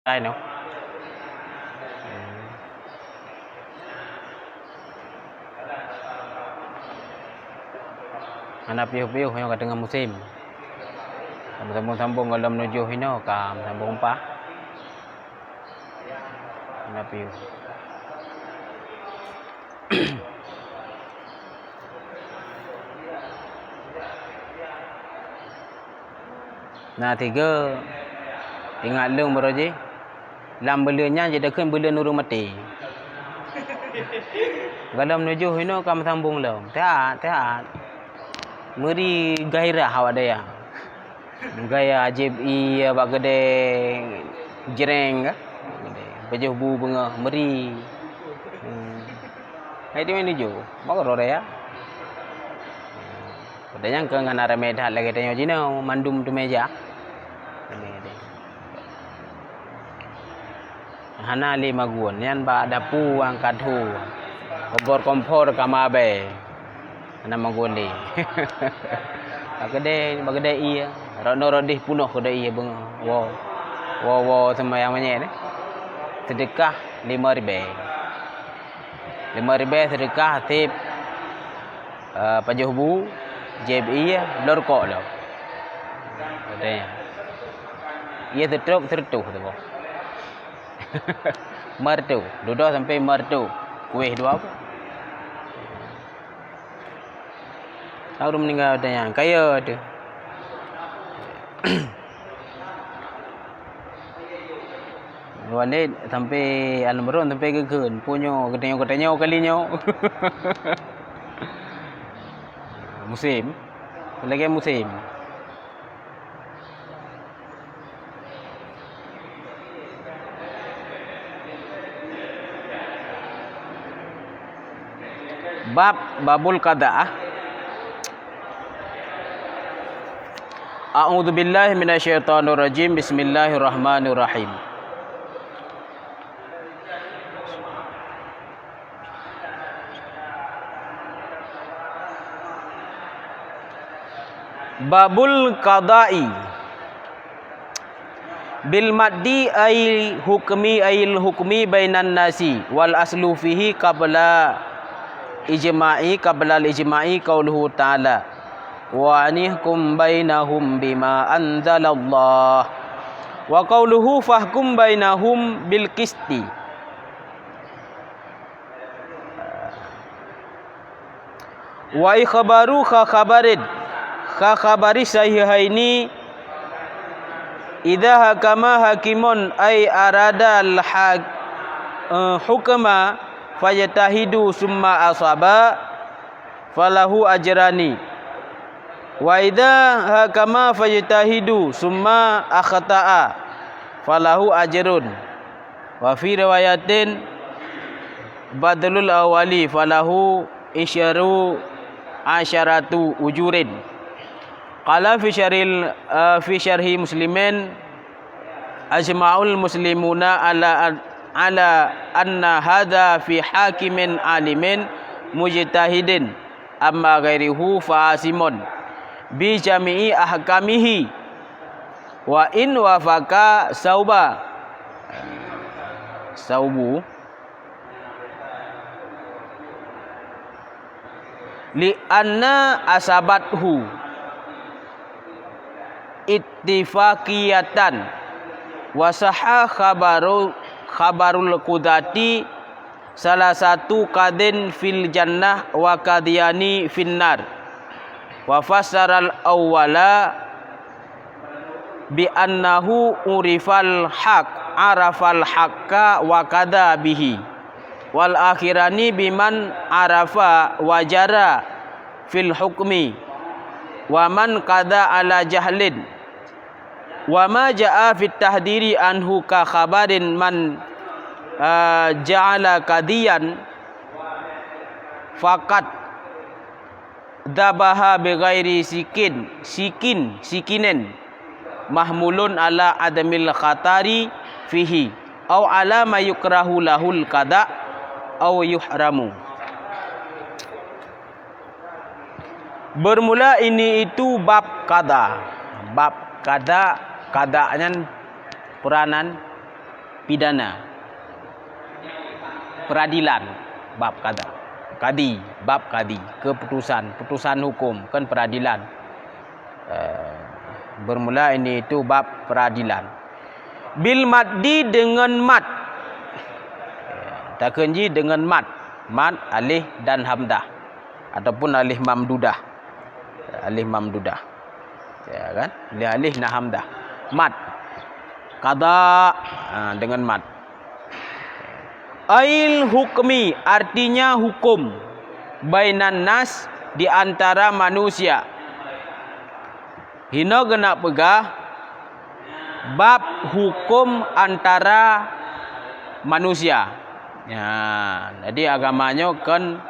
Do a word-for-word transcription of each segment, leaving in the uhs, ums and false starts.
Ai noh. Hana piôh-piôh nyoe ka teungoh musém. Ka meusambông-sambông gohlom nujoh inoe ka meusambông upah. Hana piôh. Na tiga, ingat lôn baroe jih, lam buleuen nyan jidakheun buleuen ureuëng maté. Gohlom nujoh inoe ka meusambông lom. Teuhat, teuhat. Meuri gairah awak dayah. Gaya jieb ie bak keudè jreng ka. Pajoh bu beungoh meuri. Hmm. Hai teuma nujoh, bak uroe raya. Padahai nyang keu ngon ramé that lagèe tanyoe jinoe, mandum teumèe jak. Ramé that. Hana lé magun, nyan bak dapu angkat hu. Obor kompor ka mabée. Hana magun lé. Bak keudè, bak keudè ie, rot noe rot deh punoh keudè ie beungoh. Woe. Woe, woe seumayang manyét, eh. Seudeukah limong ribèe. Limong ribèe seudeukah seb, eh, pajoh bu, jieb ie, bloe rukok lom. Katanya. Ie seutrop seureutôh saboh. Limong reutôh, dudoe sampoe limong reutôh. Kuéh dua boh. Ureuëng meuninggai watèe nyan, kaya teuh. Walid sampoe almarhum sampoe geukheun, "Peue nyoe, geutanyoe-geutanyoe kali nyoe." Musém, lagèe musém. Bab, babul qada. A'udzubillahi minasyaitonirrajim. Bismillahirrahmanirrahim. Babul qada'i. Bil maddi ay hukmi, ayil hukmi bainan nasi, wal aslu fihi qabla ijma'i, qablal ijma'i qauluhu ta'ala, "Wa anihkum bainahum bima anzalallah." Wa qauluhu, "Fahkum bainahum bil qisti." Wa ikhbaru kha khabarin, kha khabari sahihaini, idza hakama hakimun ay aradal hak-, eh, hukma fajtahidu summa asaba, falahu ajrani. Wa idza hakama fajtahidu summa akhta'a, falahu ajrun. Wa fi riwayatin badlul awwali falahu isyru asyaratu ujurin. Qala fi syarhil, eh, fi syarhi Muslimin, ajma'ul muslimuna ala, ala anna hadza fi hakimin alimin mujtahidin, amma ghairuhu fa asimun bi jami'i ahkamihi. Wa in wafaqa sauba, saubu, li anna asabathu ittifaqiyatan, wa sahha khabaru, khabarul qudati salasatu qadin fil jannah wa qadiyani fin nar. Wa fassaral awwala bi annahu urifal haq, arafal haqqa wa qada bihi. Wal akhirani biman arafa wa jara fil hukmi. Wa man qada ala jahlin. Wa ma jaa fit tahdiri anhu ka khabarin man, ah, ja'ala qadiyan faqad dzabaha bighairi sikin, sikin, sikinin, mahmulun ala adamil khatari fihi, au ala ma yukrahu lahul qada, au yuhramu. Bermula ini itu bab qada. Bab qada, qada nyan peranan Pidana, peradilan, bab kada. Kadi, bab kadi, keputusan, putusan hukum, kan peradilan. Eh, bermula ini itu bab peradilan. Bil maddi, dengan mad. Takheun jih dengan mad. Mad, alif dan hamzah. Ataupun alif mamdudah. Alif mamdudah. Ya kan? Alif, alif na hamzah. Mad. Qada, ha, dengan mad. Ail hukmi, artinya hukum. Bainan nas, di antara manusia. Hino geunak peugah bab hukum antara manusia. Ya, jadi agama nyoe kon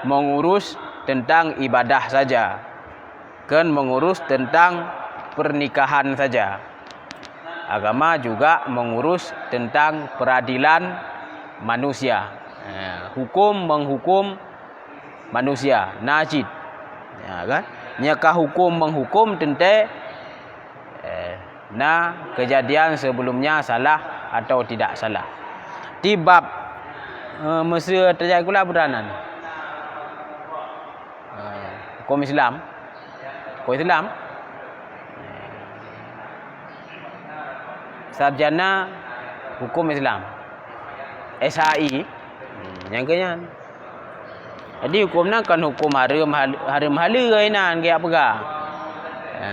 mengurus tentang ibadah saja, kon mengurus tentang pernikahan saja. Agama juga mengurus tentang peradilan manusia. Ya, hukum menghukum manusia, na cit. Ya kan? Nyoe ka hukum menghukum teuntée, eh, na kejadian sebelumnya salah atau tidak salah. Di bab, eh, meuseu teujak gula budanan. Eh, hukum Islam. Hukum Islam. Sarjana hukum Islam. S H I. Hmm, nyang keu nyan. Jadi hukum nyan kon hukum hareuem hal-, hareuem haleue inan geujak peugah. Ha.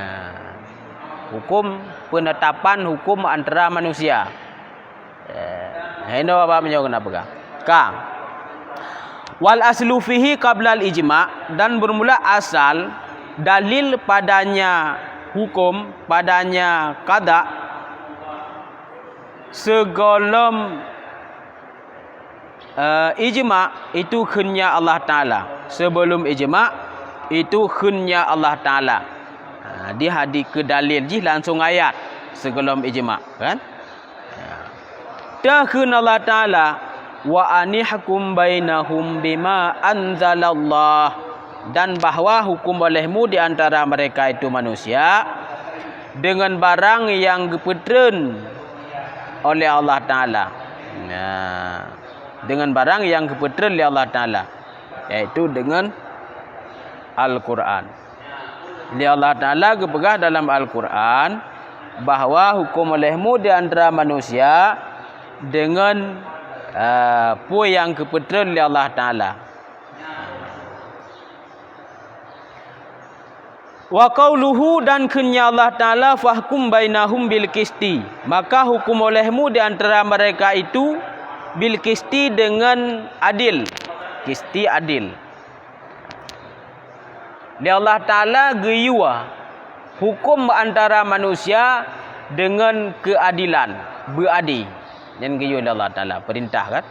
Hukum penetapan hukum antara manusia. Eh, hino bab nyoe keuneuk peugah. Ka. Wal aslu fihi qablal ijma, dan bermula asal dalil padanya hukum, padanya qada, sigohlom eh, ijma itu kheunnya Allah Taala. Sebelum ijma itu kheunnya Allah Taala. Ha, di hadis keu dalil jih langsung ayat sigohlom ijma, kan? Ya. Teuh kheun Allah Taala, "Wa anihkum bainahum bima anzalallah," dan bahwa hukum olehmu di antara mereka itu manusia dengan barang yang geupeutreun oleh Allah Taala. Nah, dengan barang yang geupeutreun lé Allah Taala, yaitu dengan Al-Quran. Lé Allah Taala geupeugah dalam Al-Quran bahwa hukum olehmu di antara manusia dengan, eh, peue nyang geupeutreun lé Allah Taala. Wa qauluhu, dan kheunnya Allah Taala, "Fahkum bainahum bil qisti," maka hukum olehmu di antara mereka itu bil qisti dengan adil. Qisti adil. Lé Allah Taala geuyue hukum antara manusia dengan keuadilan, beuadé. Nyan geuyue lé Allah Taala, peurintah kan.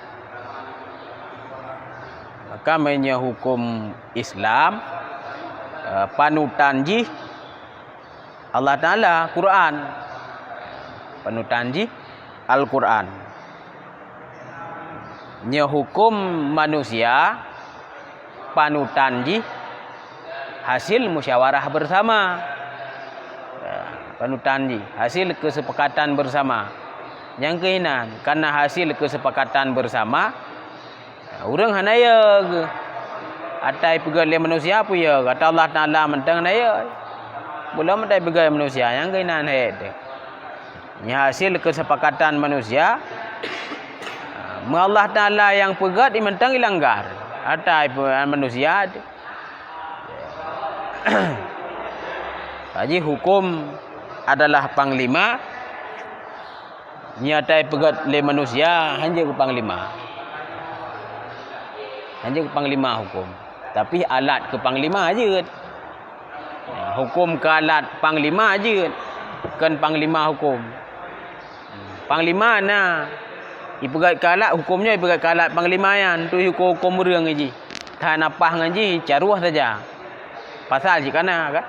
Maka meunyoe hukum Islam, eh, panutan jih Allah Taala, Quran. Panutan jih Al-Quran. Nyoe hukum manusia, panutan jih hasil musyawarah bersama. Ya, panutan jih hasil kesepakatan bersama. Nyang keuh inan, karena hasil kesepakatan bersama, ureuëng hana yö geuh. Ata ipeugét lé manusia peue yö, ata Allah Taala mantong hana yö. Belom ata ipeugét lé manusia, nyang keuh inan hék teuh. Nyan hasil kesepakatan manusia. Meu Allah Taala nyang peugét, mantong ilanggar. Ata ipeugét manusia teuh. Jadi hukum adalah panglima. Nyata ipeugét lé manusia, hanjeuet keu panglima. Hanjeuet keu panglima hukum. Tapi alat keu panglima jeuet. Ya, hukum keu alat panglima jeuet. Kon panglima hukum. Panglima na. Ipeugét keu alat, hukum nyoe ipeugét keu alat panglima nyan. Tu hukum-hukum ureuëng jih. Hana paih ngon jih, caroh saja. Pasal cit ka na, kan?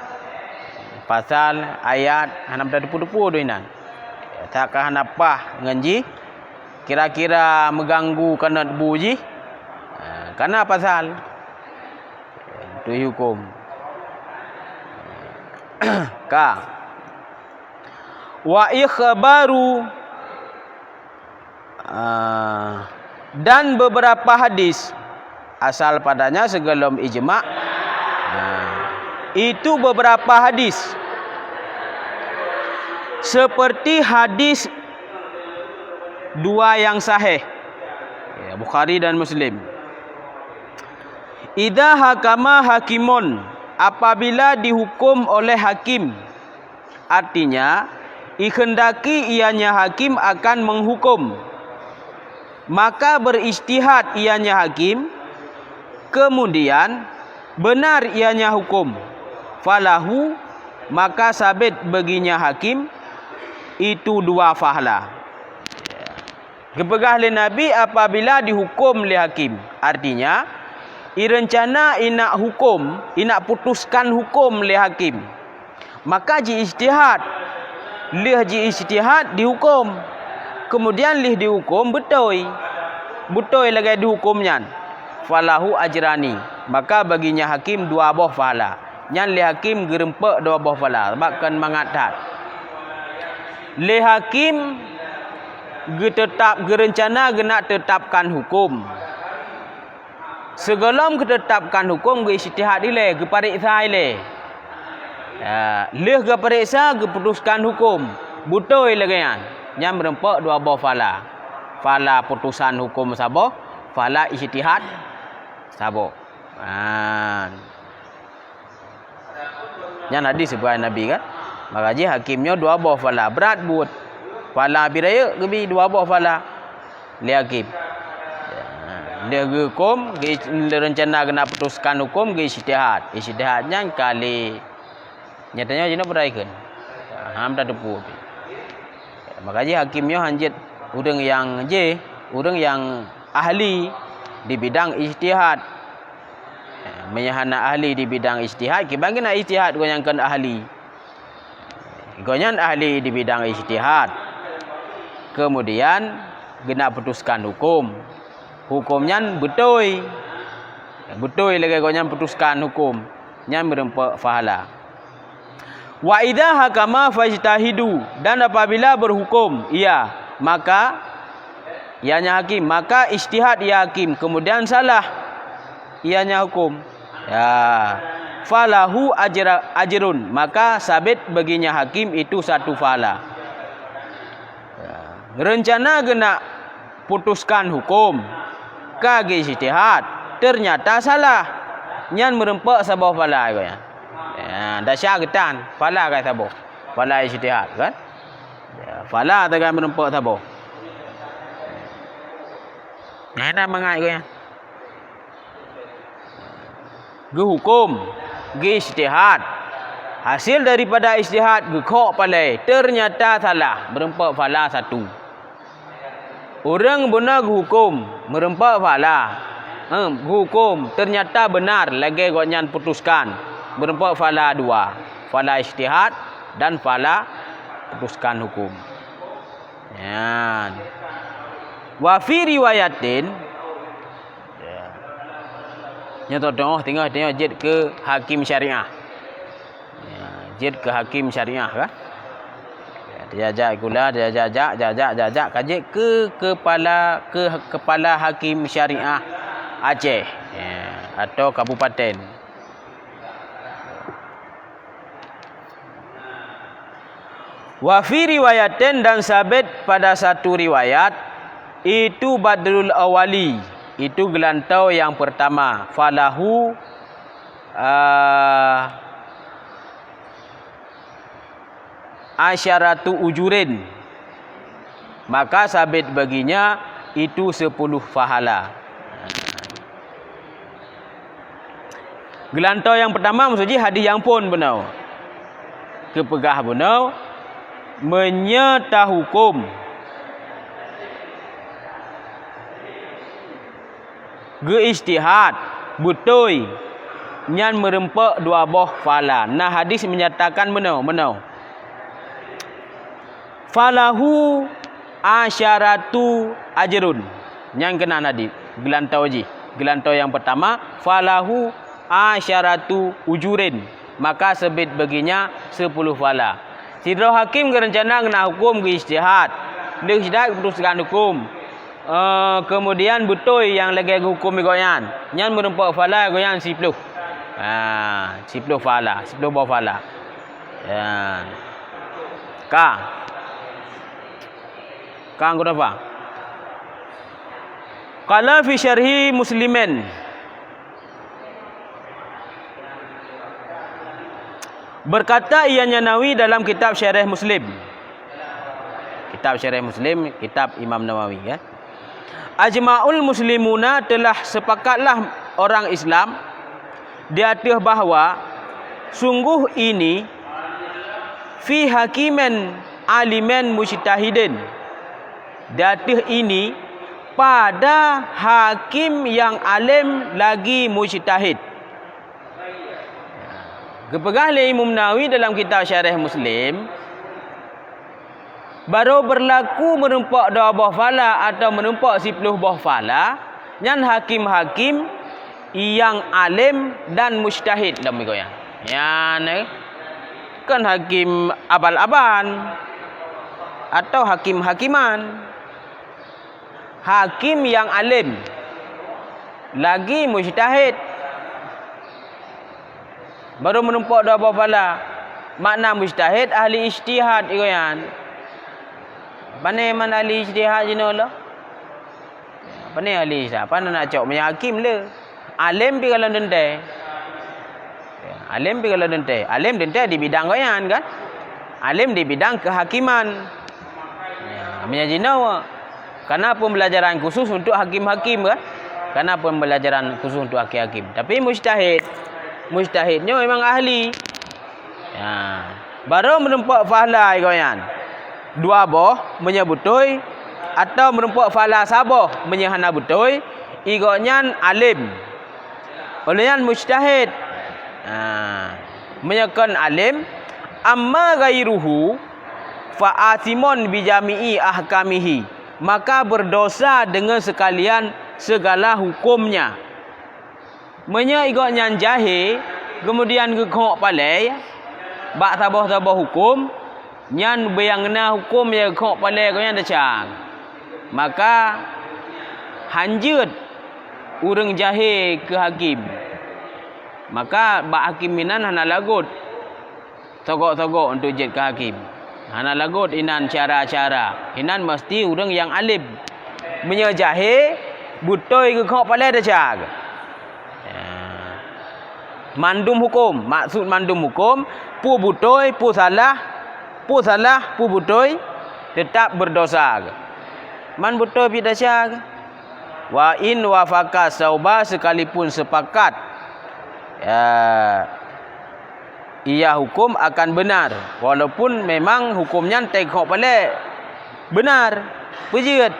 Pasal, ayat, hana meuteupeu-teupeu doi nan. That ka hana paih ngon jih, kira-kira meuganggu keuneuk bu jih, ha, ka na pasal. Tui hukum. Ka. Wa ikhbaru, Ah, dan beberapa hadis, asal padanya sebelum ijma', ah, itu beberapa hadis, seperti hadis dua yang sahih, ya, Bukhari dan Muslim. Idza hakama hakimun, apabila dihukum oleh hakim, artinya, ikhendaki ianya hakim akan menghukum, maka berijtihad ianya hakim, kemudian benar ianya hukum, falahu, maka sabit baginya hakim itu dua pahala. Geupeugah lé Nabi apabila dihukum lé hakim, artinya, ireuncana inak hukum, inak putuskan hukum lé hakim, maka jiijtihad. Lheueh jiijtihad, dihukum. Kemudian lheueh dihukum beutôi. Beutôi lagée dihukum nyan. Falahu ajrani, maka baginya hakim dua boh pahala. Nyan lé hakim geurumpok dua boh pahala, sabab kon mangat that. Lé hakim geuteutap, geureuncana geunak teutapkan hukum. Sigohlom geuteutapkan hukum, geuijtihad ilée, geupareksa ilée. Ya, lheueh geupareksa, geuputuskan hukum, beutôi lagée nyan. Nyan meurumpok dua boh pahala. Pahala putusan hukum saboh, pahala ijtihad saboh. Nah. Nyan hadis sibuet Nabi kan. Maka jih hakim nyoe dua boh pahala, brat buet. Pahala bi rayeuk geubi dua boh pahala lé hakim. Lheueh geuhukum, geu-, rencana geunak putuskan hukum, geuijtihad. Ijtihad nyan ka lé. Nyata nyoe jinoe beuraikheun. Ham tateupeue pih. Maka jih hakim nyoe hanjeuet ureuëng nyang jih, ureuëng nyang ahli di bidang ijtihad. Meunyoe hana ahli di bidang ijtihad, kiban keuh na ijtihad gobnyan kon ahli. Gobnyan ahli di bidang ijtihad. Kemudian geunak putuskan hukum. Hukum nyan beutôi. Beutôi lagée gobnyan putuskan hukum. Nyan meurumpok pahala. Wa idza hakama fajtahidu, dan apabila berhukum ia, maka ianya hakim, maka ijtihad ia hakim, kemudian salah ianya hukum. Ya, falahu ajra-, ajrun, maka sabit baginya hakim itu satu pahala. Ya. Rencana geunak putuskan hukum, ka geuijtihad, ternyata salah. Nyan meurumpok saboh pahala gobnyan. Ya, dasya geutan, pahala ka saboh. Pahala ijtihad kan? Ya, pahala taga meurumpok saboh. Nyan na mangat gobnyan. Geuhukum, geuijtihad. Hasil daripada ijtihad geukhok palai, ternyata salah, meurumpok pahala satu. Ureuëng beuna geuhukum, meurumpok pahala. Em, geuhukum, ternyata beunar lagée gobnyan putuskan, meurumpok pahala dua, pahala ijtihad dan pahala putuskan hukum. Nyan. Wa fi riwayatin, ya. Nyoe teuh teungoh, teungoh jeuet keu hakim syariah. Ya, jeuet keu hakim syariah kan. Ya, tajak-jak sikula, tajak-jak, jak-jak, jak-jak, ka jeuet keu kepala, keu kepala hakim syariah Aceh, ya, atau kabupaten. Wa fi riwayatin, dan sabit pada satu riwayat, itu badrul awali, itu geulantau yang pertama, falahu, ah, asyaratu ujurin, maka sabit baginya itu sepuluh pahala. Geulantau nyang peutama, maksud jih hadis nyang phon bunoe. Geupeugah bunoe, meunyoe tahukom geuijtihad beutôi, nyan meurumpok dua boh pahala. Na hadis menyatakan meunoe, meunoe. Falahu asyaratu ajrun. Nyan keunan hadis, geulantau jih. Geulantau nyang peutama, falahu asyaratu ujurin. Maka sabit baginya sepuluh pahala. Sidroe hakim geurencana geunak hukom geuijtihad. Lheueh ijtihad geuputuskan hukom. Eh, kemudian beutôi nyang lagée geuhuköm gobnyan, nyan meurumpok fala gobnyan siploh. Ha, siploh fala, siploh boh fala. Ya. Ka. Ka, Abu Dafa. Qala fi syarhi Muslimin. Berkata Imam Nawawi dalam kitab Syarah Muslim. Kitab Syarah Muslim, kitab Imam Nawawi, ya. Ajma'ul muslimuna, telah sepakatlah orang Islam di ateueh bahwa sungguh ini fi hakimin alimin mujtahidin. Di ateueh ini pada hakim nyang além lagi mujtahid. Geupeugah lé Imam Nawawi dalam kitab Syarah Muslim, barô beurlaku meurumpok dua boh fala atawa meurumpok siploh boh fala, nyan hakim-hakim nyang além dan mujtahid lom igoe nyan. Nyan, eh, kon hakim abal-aban atawa hakim-hakiman. Hakim nyang além, lagi mujtahid. Barô meurumpok dua boh fala. Makna mujtahid, ahli ijtihad igoe nyan. Pane man ahli ijtihad jinoe lom? Pane ahli ijtihad? Pane na cok meunyoe hakim le? Além pih gohlom teuntée. Além pih gohlom teuntée. Além teuntée di bidang gobnyan, kan? Além di bidang kehakiman. Ya, meunyoe jinoe, kana pembelajaran khusus untuk hakim-hakim, kan? Kana pembelajaran khusus untuk hakim-hakim. Tapi mujtahid, mujtahid nyoe memang ahli. Ya. Barô meurumpok fala igoe nyan dua boh, meunyoe beutôi, atawa meurumpok fala saboh, meunyoe hana beutôi, igoe nyan além. Ulée nyan mujtahid. Ha. Meunyoe kon além, amma ghairuhu fa athimun bi jami'i ahkamihi, maka berdosa dengan sekalian segala hukumnya. Meunyoe igoe nyan jahé, keumudian geukhok palée bak saboh-saboh huköm, nyan beu nyang na huköm nyang geukhok palée gobnyan desya. Maka, hanjeuet ureuëng jahé keu hakém. Maka, bak hakém inan hana lagot. Sogok-sogok untuk jeuet keu hakém. Hana lagot inan cara-cara. Inan meusti ureuëng nyang além. Meunyoe jahé, beutôi geukhok palée desya. Ya. Mandum huköm, maksud mandum huköm, peue beutôi, peue salah, peue salah, peue beutôi, teutap berdosa. Man beutôi pih desya. Wa in wafaqa sauba, sekalipun sepakat, ya, ia huköm akan benar, walaupun memang huköm nyan teukhok palée benar, peue jeuet,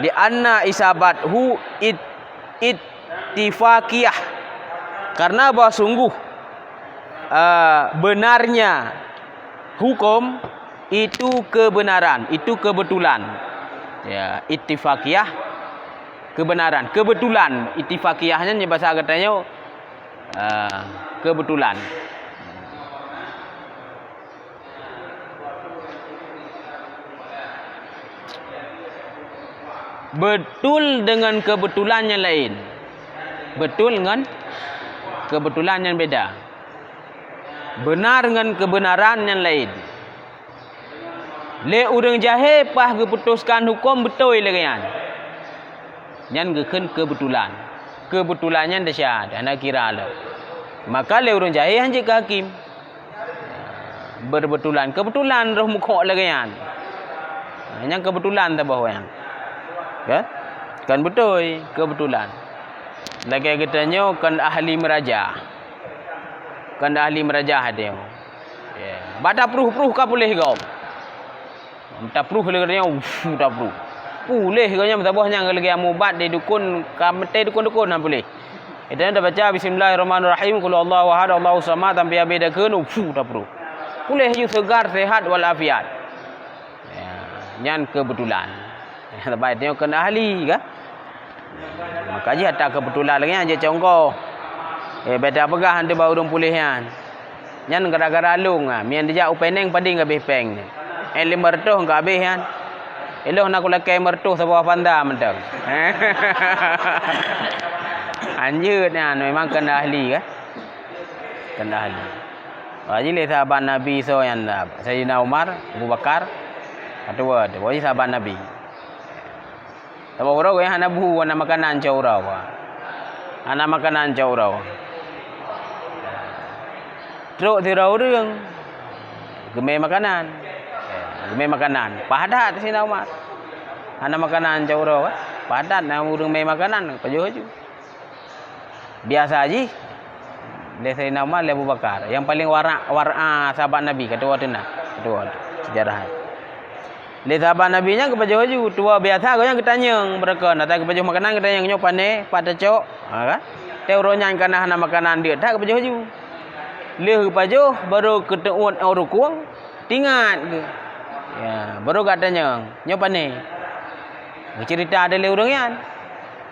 li anna isabathu it-, ittifaqiyah, karena bahwa sungguh, eh, benarnya huköm itu kebenaran, itu kebetulan. Ya, ittifaqiyah, kebenaran, kebetulan. Ittifaqiyah nyan bahasa geutanyoe, ah, kebetulan. Betul dengan kebetulan nyang laén. Betul ngon kebetulan nyang beda. Benar ngon kebenaran nyang laén. Lé ureuëng jahé paih geuputuskan huköm beutôi lagée nyan. Nyan geukheun keubeutulan. Keubeutulan nyan desya, hana kira lom. Maka lé ureuëng jahé han jeuet keu hakém. Beubeutulan, keubeutulan roh mukhok lagée nyan. Nyan keubeutulan saboh nyan. Ya? Kan beutôi, keubeutulan. Lagée geutanyoe kan ahli meuraja. Kan ahli meuraja tanyoe. Ya. Bak tapruh-pruh ka puléh gob. Tapruh lé geutanyoe, uf, tapruh. Puléh geutanyoe meusaboh nyang lagée amubat di dukun, ka meuté dukun-dukun han puléh. Geutanyoe tabaca bismillahirrahmanirrahim, qul huwallahu ahad, Allahus samad, sampai habéh takheun, uf, tapruh. Puléh ju seugar, sehat wal afiat. Ya, nyan keubeutulan. Sabab tanyoe keuneuk ahli, kan? Maka jih ata keubeutulan lagée nyan jeuet contoh. Eh, beda peugah hantu bak ureuëng puléh nyan. Nyan gara-gara lông, ha. Mian dijak u Peneng pading habéh péng. Eh, lima ratus ka habéh nyan. Ilôn na kulakée meureutoh saboh panda mantong. Hanjeuet nyan memang keuneuk ahli kan? Keuneuk ahli. Wah, jih lé sahabat Nabi soe nyan, Saidina Umar, Abu Bakar, ka tuwoe, tuwoe jih sahabat Nabi. Saboh uroe gobnyan hana bu, hana makanan cok uroe. Hana makanan cok uroe. Trok sidroe ureuëng geumé makanan. Geumé makanan. Paih that Saidina Umar. Hana makanan cok uroe. Paih that na ureuëng mé makanan, pajoh laju. Biasa jih lé Saidina Umar, lé Abu Bakar. Nyang paleng wara', wara' sahabat Nabi, ka tuwoe teuh na. Ka tuwoe teuh, sejarah. Lé sahabat Nabi nyan geupajoh laju, tuwoe biasa gobnyan geutanyong, beureukan, ata geupajoh makanan geutanyong, "Nyoe pané, pat tacok?" Ha, kan? Teuh uroe nyan kana hana makanan deuek that geupajoh laju. Lheueh geupajoh, barô geuteuôt u rukueng, teuingat geuh. Ya, barô geutanyong, "Nyoe pané?" Geuceurita lé ureuëng nyan.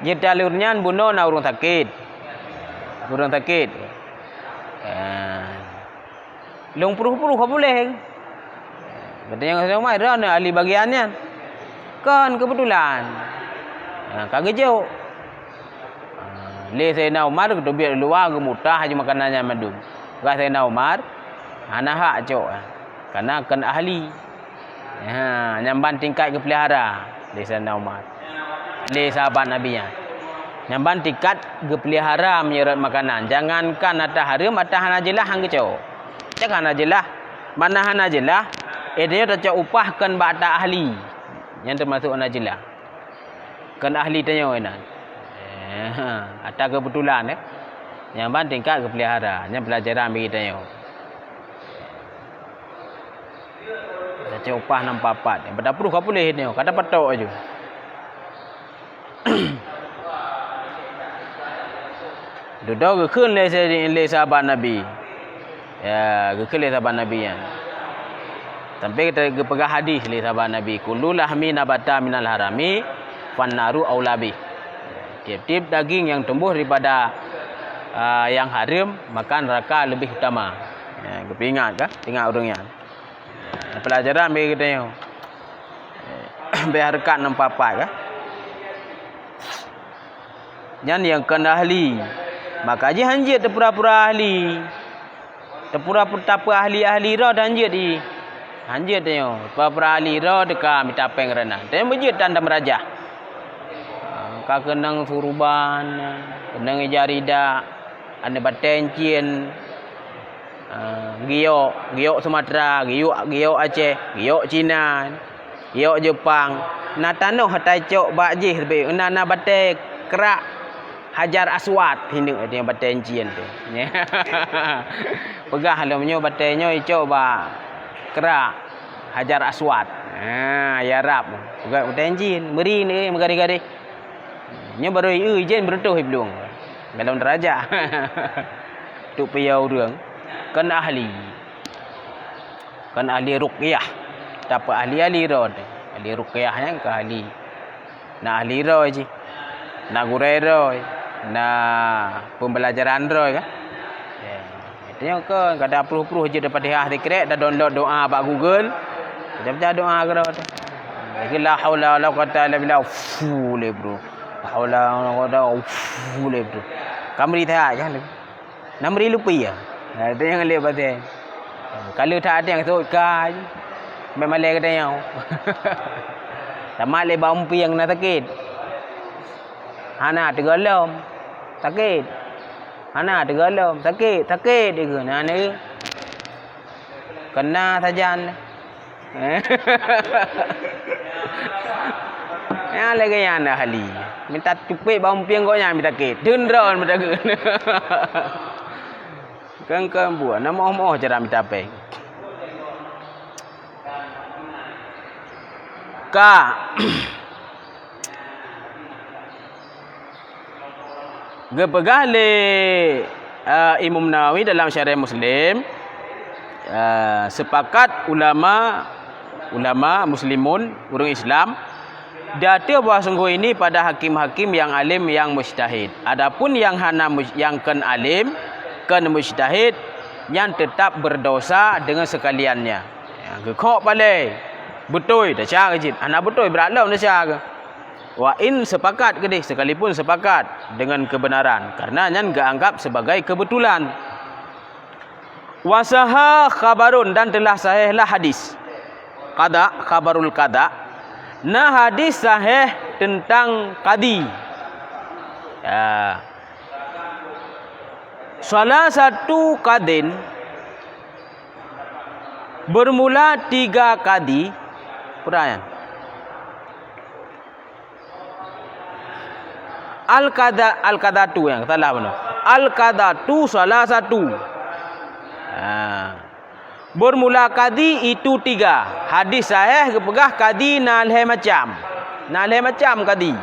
Ceurita lé ureuëng nyan bunoe na ureuëng sakét. Ureuëng sakét. Ya. Lôn pruh-pruh ka puléh. Geutanyong Saidina Umar, "Droeneuh ahli bagian nyan?" "Kon, keubeutulan." Ha, ka geujok. Ha, lé Saidina Umar geuteubiet luwa, geumutah laju makanan nyan mandum. Ka Saidina Umar hana hak cok, kana kon ahli. Ha, nyan ban tingkat geupeulihara lé Saidina Umar, lé sahabat Nabi nyan. Nyan ban tingkat geupeulihara meunyoe rot makanan. Jangankan ata hareuem, ata hana jeulaih han geucok. Cak hana jeulaih, mana hana jeulaih, eh, tanyoe tacok upah kon bak ata ahli. Nyan teumasok hana jeulaih. Kon ahli tanyoe inan. Eh, ata keubeutulan, eh. Nyan ban tingkat geupeulihara. Nyan peulajaran bagi tanyoe. Tacok upah nam papat. Nyang bak tapruh ka puléh nyoe, ka tapatok laju. Dudoe geukheun lé sa-, lé sahabat Nabi. Ya, geukheun lé sahabat Nabi nyan. Sampai geupeugah hadis lé sahabat Nabi, "Kullu lahmi nabata minal harami, fannaru aula bih." Tieb-tieb daging nyang tumboh daripada, ah, nyang hareuem, maka neuraka leubeh utama. Ya, geupeuingat ka? Ingat ureuëng nyan. Peulajaran bagi geutanyoe. Bèk hareukat nam papat ka. Nyan nyang kon ahli. Maka jih hanjeuet teupura-pura ahli. Teupura tapeu ahli-ahli droe hanjeuet jih. Hanjeuet tanyoe. Teupura-pura ahli droe teuka mita péng reuna. Tanyoe beujeuet tan tameurajah. Ka keunong suruban, keunong ija rida, aneuk batèe cien, ah, giyok, giyok Sumatera, giyok, giyok Aceh, giyok Cina, giyok Jepang. Na tanoh tacok bak jih leubeh, na, na batèe krak Hajar Aswad, hineuk batèe cien teuh. Peugah lom nyoe batèe nyoe icok bak krak Hajar Aswad. Ha, ya Rab. Peugah batèe cien, meuri ni, meugaréh-garéh. Nyoe barô ieu ijén beureutoh iblueng. Galom daraja. Tuk piya ureuëng kon ahli. Kon ahli ruqyah. Tapi ahli-ahli droe. Ahli ruqyah nyan ka ahli. Na ahli droe jih. Na gurèe droe. Na pembelajaran droe kan. Ya. Tanyoe kon kada pruh-pruh jeuet Fatihah sikrek, ta download doa bak Google. Baca-baca doa keudroe teuh. Lagi la haula wala quwata illa billah. Fu lé bro. La haula wala quwata, fu lé bro. Ka meuri that kan. Na meuri lupi ya. Nah, itu yang lé batèe. Kalau tak ada yang sot ka. Memang lé kata nyau. Sama lé bak umpi yang na sakét. Hana teugolom. Sakét. Hana teugolom, sakét, sakét, dikheun. Hana, keuna sajan. Nyan lagèe nyan ahli. Mita tupék bak umpieng gobnyan mita sakét. Teun droe mita sakét. Kan, kan buah, na moh-moh cara mita péng. Ka. Geupeugah lé, eh, Imam Nawawi dalam Syarah Muslim, eh, sepakat ulama, ulama muslimun, ureuëng Islam, di ateueh bahwa sungguh ini pada hakim-hakim yang alim, yang mujtahid. Adapun yang hana muj-, yang kon alim, kon mujtahid, nyan tetap berdosa dengan sekaliannya. Ya, geukhok palée. Beutôi, desya keuh cit. Hana beutôi, brat lom desya keuh. Wa in, sepakat keudeh, sekalipun sepakat dengan kebenaran, karena nyan geuanggap sebagai kebetulan. Wa sahha khabarun, dan telah sahihlah hadis. Qada, khabarul qada. Na hadis sahih tentang kadi. Ya. Salah satu kadin, bermula tiga kadi, peue nyan? Al-qada, al-qadatu nyang salah bunoe. Al-qadatu salah satu. Ha. Bermula kadi itu tiga. Hadis sahih geupeugah kadi na lhée macam. Na lhée macam kadi.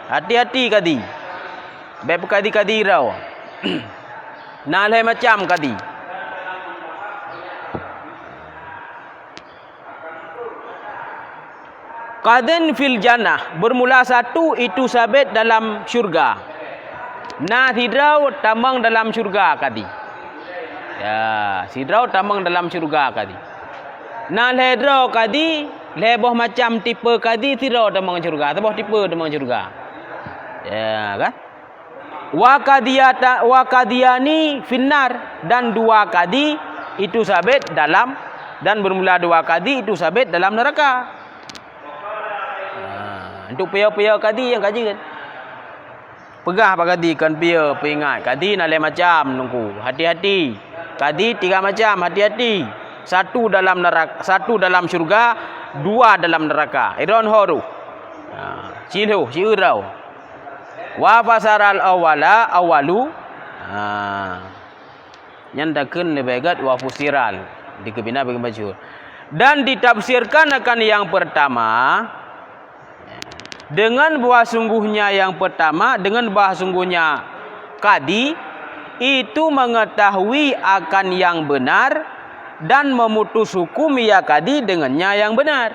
Hati-hati kadi. Bék peukadi-kadi droe. Na lhée macam kadi. Qadin fil jannah, bermula satu itu sabit dalam syurga. Na sidroe tamong dalam syurga kadi. Ya, sidroe tamong dalam syurga kadi. Na lhée droe kadi, lhée boh macam tipe kadi sidroe tamong syurga, saboh tipe tamong syurga. Ya, kan? Wa qadiyata-, wa qadiyani finnar, dan dua kadi itu sabit dalam, dan bermula dua kadi itu sabit dalam neraka. Ha, untuk piye-piye kadi nyang ka jeuet. Peugah bak kadi kon piye peuingat. Kadi na lhée macam, Teungku. Hati-hati. Kadi tiga macam, hati-hati. Satu dalam nerak-, satu dalam syurga, dua dalam neraka. Idon ho tu. Ha, siloh, siuroe. Wa fasaral awwala, awwalu. Ha. Nyan takheun leubeh gét wa fusiral. Dikeubina bagi masyhur. Dan ditafsirkan akan yang pertama dengan bahwa sungguhnya yang pertama, dengan bahwa sungguhnya kadi itu mengetahui akan yang benar dan memutus hukum ia kadi dengannya yang benar.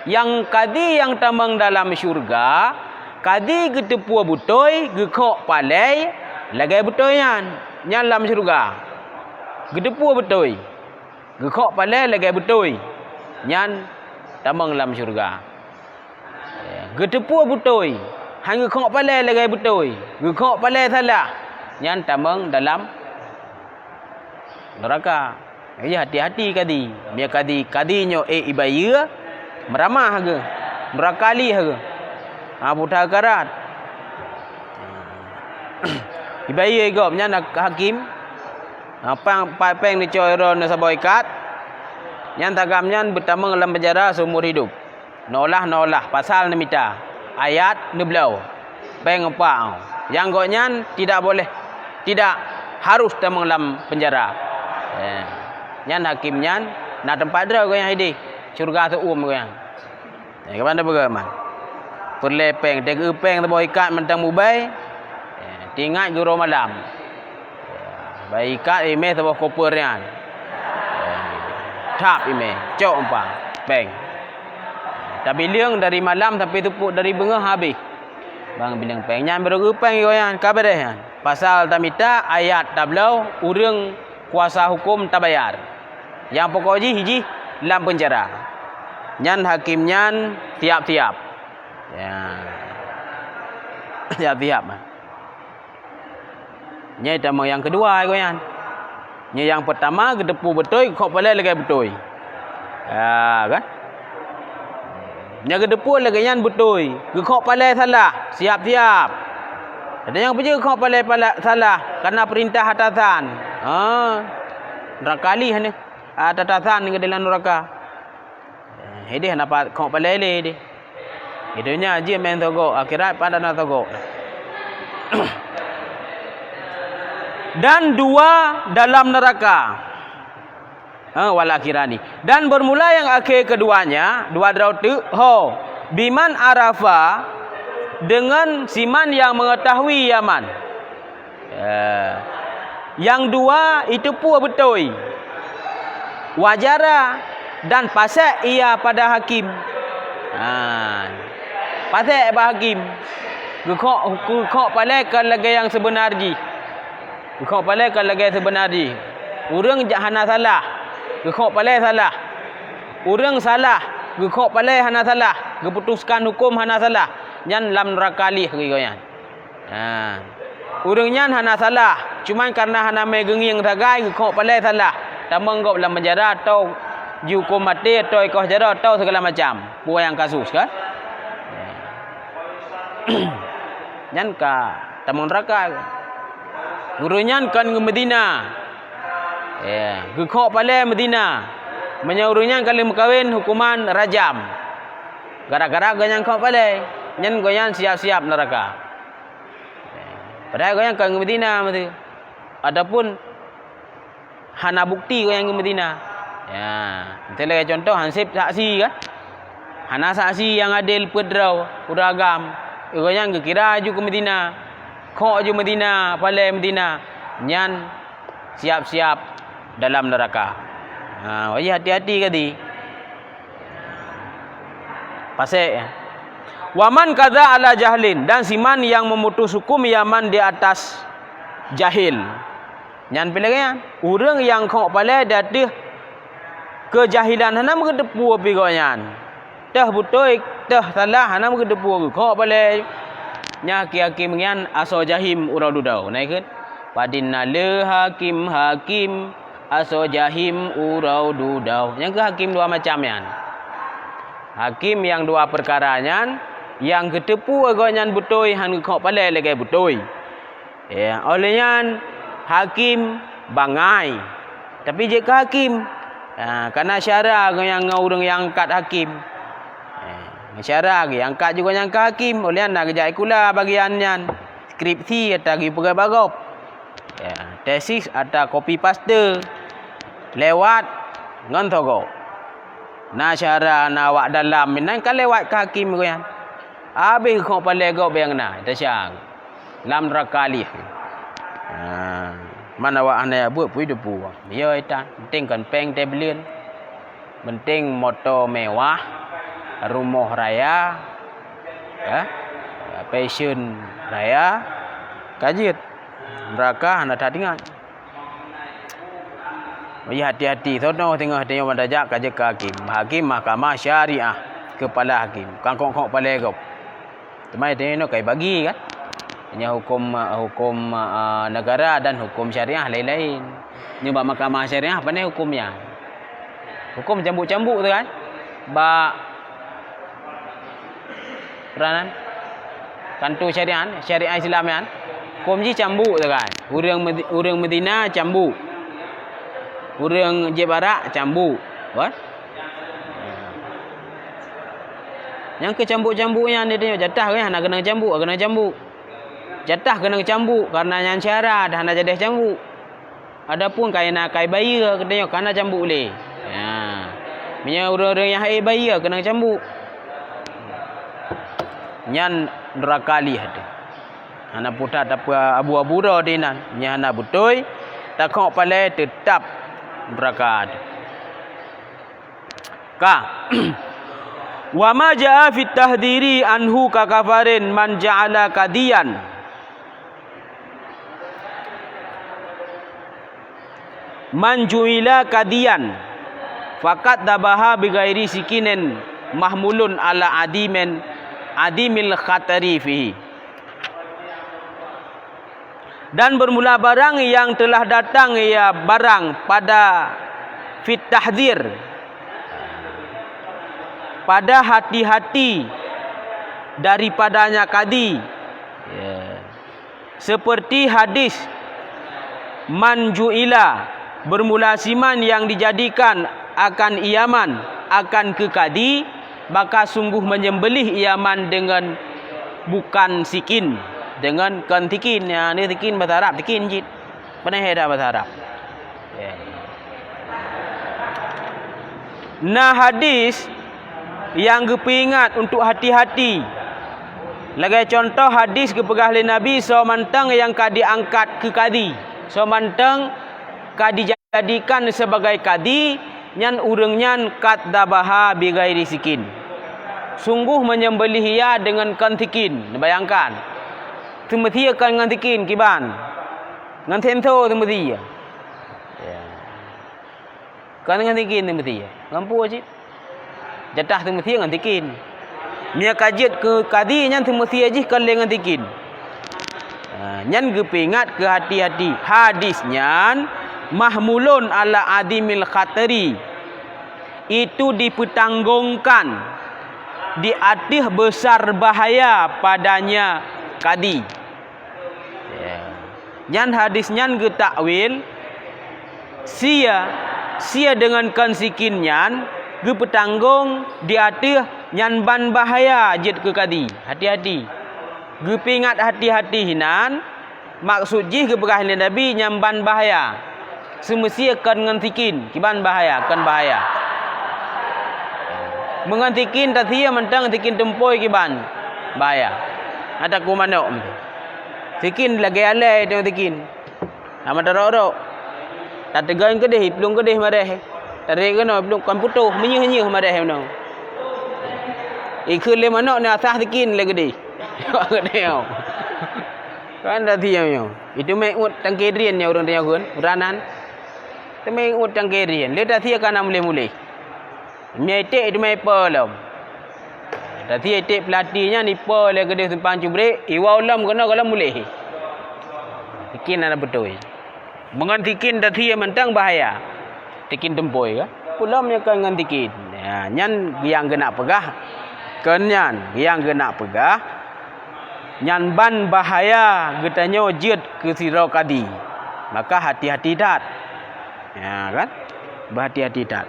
Nyang kadi nyang tamong dalam syeuruga, kadi geuteupeue beutôi, geukhok palai lagée beutôi nyan, nyan lam syeuruga. Geuteupeue beutôi, geukhok palai lagée beutôi, nyan tamong lam syeuruga. Geuteupeue beutôi, han geukhok palai lagée beutôi, geukhok palai salah, nyan tamong dalam neuraka. Jadi hati-hati kadi. Meunyoe kadi, kadi nyoe ék ibayeue, meuramah geuh, meurakali geuh. Ha, buta karat. Ibayeue gob nyan hakém. Ha, pang, pa-, péng neucok droe neusaboh ikat. Nyan tagam nyan beutamong lam penjara seumur hidup. Neuolah-neuolah, pasal neumita, ayat neubloe, péng upah. Nyang gobnyan tidak boleh, tidak harus tamong lam penjara. Eh, nyan hakém nyan na teumpat droe gobnyan hidéh, syeuruga seuuem gobnyan. Eh, kaban tapeugah man? Peureulée péng, teugeupéng saboh ikat mantong mubai, eh, teuingat geuroe malam. Bak ikat imé saboh koper nyan. Thap imé, cok umpa, péng. Tabileueng dari malam sampai teupok dari beungoh habéh. Bang bileueng péng nyan baru geupéng gobnyan, ka beureh nyan. Pasal tamita ayat tabloe ureuëng kuasa hukum tabayar. Nyang pokok jih, jih lam penjara. Nyan hakém nyan siap-siap. Ya. Siap-siap. Nyan tamong nyang keudua gobnyan. Nyan nyang peurtama geuteupeue beutôi, geukhok palai lagée beutôi. Ha, kan? Nyan geuteupeue lagée nyan beutôi, geukhok palai salah, siap-siap. Ada nyang peujeuet geukhok palai pala-, salah, karena peurintah atasan. Ha. Neuraka lih nyan. Atasan nyan di lam neuraka. Eh, hidéh hana pat khok palai lé deh. Di donya jih meu'en sogok, akhirat pat hana sogok. Dan dua dalam neraka. Ha, wal akhirani. Dan bermula yang akhir keduanya, dua droe teuk, ho, biman arafa, dengan siman yang mengetahui yaman. Ya. Yang dua, itu pue beutôi. Wajara dan pasek ia pada hakim. Ha. Pasek bak hakim. Geukhok, geukhok palai kon lagée nyang seubeuna jih. Geukhok palai kon lagée seubeuna jih. Ureuëng jak hana salah. Geukhok palai salah. Ureuëng salah. Geukhok palée hana salah, geuputuskan huköm hana salah, nyan lam neuraka lih geuh nyan. Ha. Ureuëng nyan hana salah, cuman kareuna hana mé geungieng sagai geukhok palée salah, tamong gob lam penjara atau jihuköm maté atau ikoh jaroe atau segala macam. Peue nyang kasus kan? Nyan ka tamong neuraka. Ureuëng nyan kon geumeuzina. Ya, geukhok palée meuzina. Meunyoe ureuëng nyan ka lheueh meukawen, huköman rajam. Gara-gara gobnyan khok palée, nyan gobnyan siap-siap neuraka. Padahai gobnyan kon geumeuzina meutu. Ataupun hana bukeuti gobnyan geumeuzina. Ya, miseue lagée cuntoh, han sép saksi kan? Hana saksi nyang adé peuet droe, ureuëng agam. Gobnyan geukira ju keumeuzina. Khok ju meuzina, palée meuzina. Nyan siap-siap dalam neuraka. Ha, wajib hati-hati gati. Pasek, ya. Waman kadza ala jahlin, dan siman yang memutus hukum iaman di atas jahil. Nyan pih lagée nyan. Ureuëng nyang khok palée di ateueh keujahilan hana meugeuteupeue pih gobnyan. Teuh beutôi, teuh salah, hana meugeuteupeue geukhok palée. Nyan hakim-hakim nyan asoe jahim uroe dudoe. Na ikheun? Padin na le hakim-hakim asoe jahim uroe dudoe. Nyang keu hakim dua macam nyan. Hakim nyang dua peukara nyan, nyang geuteupeue gobnyan beutôi han geukhok palée lagée beutôi. Ya, óh lheueh nyan hakim bangai. Tapi jeuet keu hakim. Ha, kana syara nyang ngon ureuëng nyang angkat hakim. Ha, syara geuangkat juga nyang keu hakim. Óh lheueh nyan na geujak sikula bagian nyan. Skripsi ata geupeugah bak gob. Ya, tesis ata copy paste. Lewat ngon soe gob. Na syara, na awak dalam, meunan ka lewat keu hakim gobnyan. Habéh geukhok palée gob nyang na, teusyang. Lam neuraka lih. Ha, man awak hana buet peue teupeue. Yo ita, penting kon péng teuh buleuen. Penting moto mewah, rumoh raya, ya, passion raya, ka jeuet. Neuraka hana that ingat. Jadi hati-hati, soe teungoh teungoh ban tajak ka jeuet keu hakim. Hakim mahkamah syariah, keupala hakim, kon khok-khok palée gob. Teuma tanyoe nyoe ka jibagi kan. Nyoe huköm, huköm, a, negara dan huköm syariah laén-laén. Nyoe bak mahkamah syariah pane huköm nyan. Huköm cambuk-cambuk tu kan. Bak peranan kanto syariah, syariah Islam nyan. Huköm jih cambuk tu kan. Ureuëng meuzi-, ureuëng meuzina cambuk. Ureuëng jieb arak cambuk. Kan? Nyang keu cambuk-cambuk nyan di tanyoe jatah geuh hana keunong cambuk, keunong cambuk. Jatah keunong cambuk kareuna nyan syara dah hana jadeh cambuk. Adapun kai na kai bayeue geutanyoe kana cambuk lé. Ha. Meunyoe ureuëng-ureuëng nyang hase bayeue keunong cambuk. Nyan neuraka lih teuh. Hana putat tapeu abu-abu droe di nan. Meunyoe hana beutôi, takhok palée teutap neuraka teuh. Ka. Wa ma jaa fit tahdhiri anhu ka kafarin man ja'ala qadiyan. Man ju'ila qadiyan. Faqad dzabaha bighairi sikinin mahmulun ala adimin adimil khatari fihi. Dan bermula barang yang telah datang ia barang pada fit tahdzir, pada hati-hati daripadanya kadi. Ya. Seperti hadis man ju'ila, bermula siman yang dijadikan akan iaman, akan keu kadi, maka sungguh menyembelih iaman dengan bukan sikin, dengan kon sikin. Ya, ni sikin bahasa Arab, sikin cit. Pernah ada bahasa Arab. Ya. Na hadis nyang geupeuingat untuk hati-hati. Lagée cuntoh hadis geupeugah lé Nabi, soe mantong nyang ka diangkat keu kadi, soe mantong ka dijadikan sebagai kadi, nyan ureuëng nyan qad dzabaha bighairi sikin. Sungguh menyembelih ia dengan kon sikin. Bayangkan, seumeusie kon ngon sikin kiban, ngon senso seumeusie. Ya. Kon ngon sikin seumeusie. Ngon peue cit? Jatah seumeusie ngon sikin. Meunyoe ka jeuet keu kadi, nyan seumeusie jih kon lé ngon sikin. Ha, nyan geupeuingat keu hati-hati. Hadis nyan mahmulun ala azimil khatari. Itu dipeutanggongkan di ateueh besar bahaya padanya kadi. Ya. Nyan hadis nyan geutakwil, sie, sie deungon kon sikin nyan geupeutanggong di ateueh nyan ban bahaya jeuet keu kadi. Hati-hati. Geupeuingat hati-hati hinan, maksud jih geupeugah lé Nabi nyan ban bahaya. Seumeusie kon ngon sikin, kiban bahaya, kon bahaya. Meungon sikin tasie mantong sikin tumpôi kiban bahaya. Ata ku manok meuti. Sikin lagèe alai teuh sikin. Hana tarok-rok. Tateugon keudeh, iplueng keudeh mareh. Tarek keunoe, iplueng kon putôh, meunyoh-nyoh mareh keunoe. Ikheun lé manok ni asah sikin lé keudeh. Keudeh. Kan tasie nyoe. Itu meu'ut tangke drien nyoe ureueng tanyoe kheun, uranan. Teumeu'ut tangke drien. Lé tasie ka na muléh-muléh. Meunyoe iték teuma ipo lom. Tasie iték peulati nyan ipo lé keudeh simpang cubrek, iwoe lom keunoe goh lom muléh. Sikin hana beutôi. Meungon sikin tasie mantong bahaya. Sikin tumpôi ka. Peulom nyoe kon ngon sikin. Ya, nyan nyang geunak peugah. Kon nyan nyang geunak peugah. Nyan ban bahaya geutanyoe jeuet keu sidroe kadi. Maka hati-hati that. Ya kan? Berhati-hati that.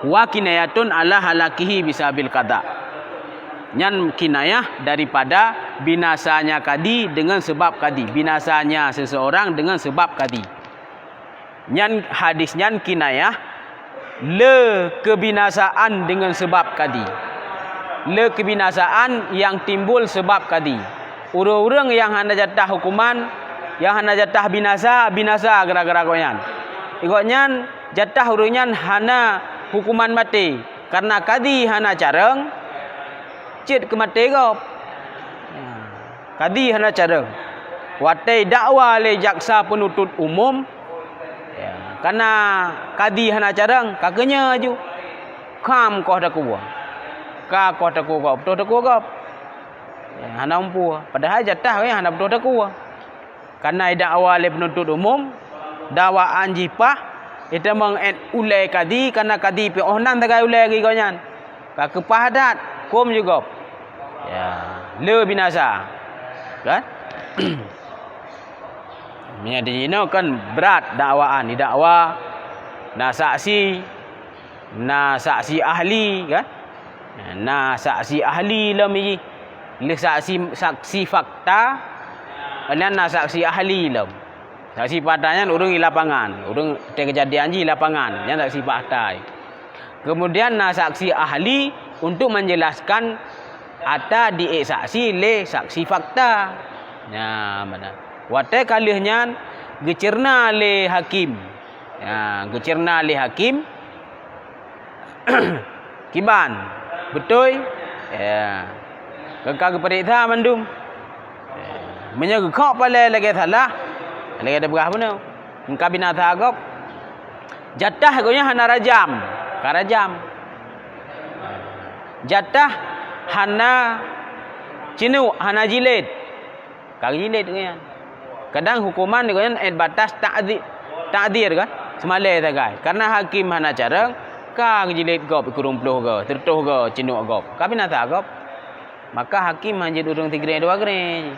Wa kinayatun ala halakihi bisabil qada. Nyan kinayah daripada binasanya kadi dengan sebab kadi. Binasanya seseorang dengan sebab kadi. Nyan hadis nyan kinayah le keubinasaan dengan sebab kadi. Le keubinasaan nyang timbul sebab kadi. Ureueng-ureueng nyang hana jatah hukuman, nyang hana jatah binasa, binasa gara-gara gobnyan. Gobnyan jatah ureueng nyan hana hukuman maté, kareuna kadi hana carông, cit keu maté gob. Kadi hana carông. Watèe dakwa lé jaksa peununtut umum, ya, kareuna kadi hana carông, ka keunyoe ju. Kham koh takue. Ka koh takue gob, beutôi takue gob. Ya, hana muphom. Padahai jatah gobnyan hana beutôi takue. Kareuna idakwa lé peununtut umum, dakwaan jih paih, itamong ét ulèe kadi, kareuna kadi pih óh nan sagai ulèe geuh gobnyan. Ka keupah that, huköm ju gob. Ya, le binasa. Kan? Meunyoe di jinoe kan brat dakwaan, didakwa, na saksi, na saksi ahli, kan? Na saksi ahli lom jih. Lé saksi, saksi fakta, nyan na saksi ahli lom. Saksi fakta nyan ureueng di lapangan, ureueng teukeujadian jih di lapangan, nyan saksi fakta. Kemudian na saksi ahli untuk menjelaskan ata diék saksi lé saksi fakta. Nah, meunan. Watèe ka lheueh nyan geuceurna lé hakim. Nah, geuceurna lé hakim. Kiban, beutôi? Ya. Ka, ka geupareksa mandum. Ya. Meunyoe geukhok palèe lagèe salah, lagèe tapeugah bunoe. Ka binasa gob. Jatah gobnyan hana rajam, ka rajam. Jatah hana ceunuk, hana jilid, ka geujilid gobnyan. Kadang huköman gobnyan ét batas ta'zi-, ta'zir kan, seumalèe sagai. Kareuna hakim hana carông, ka geujilid gob sikureueng ploh goe, sireutôh goe ceunuk gob, ka binasa gob. Maka hakim hana jeuet ureueng sigreng dua greng.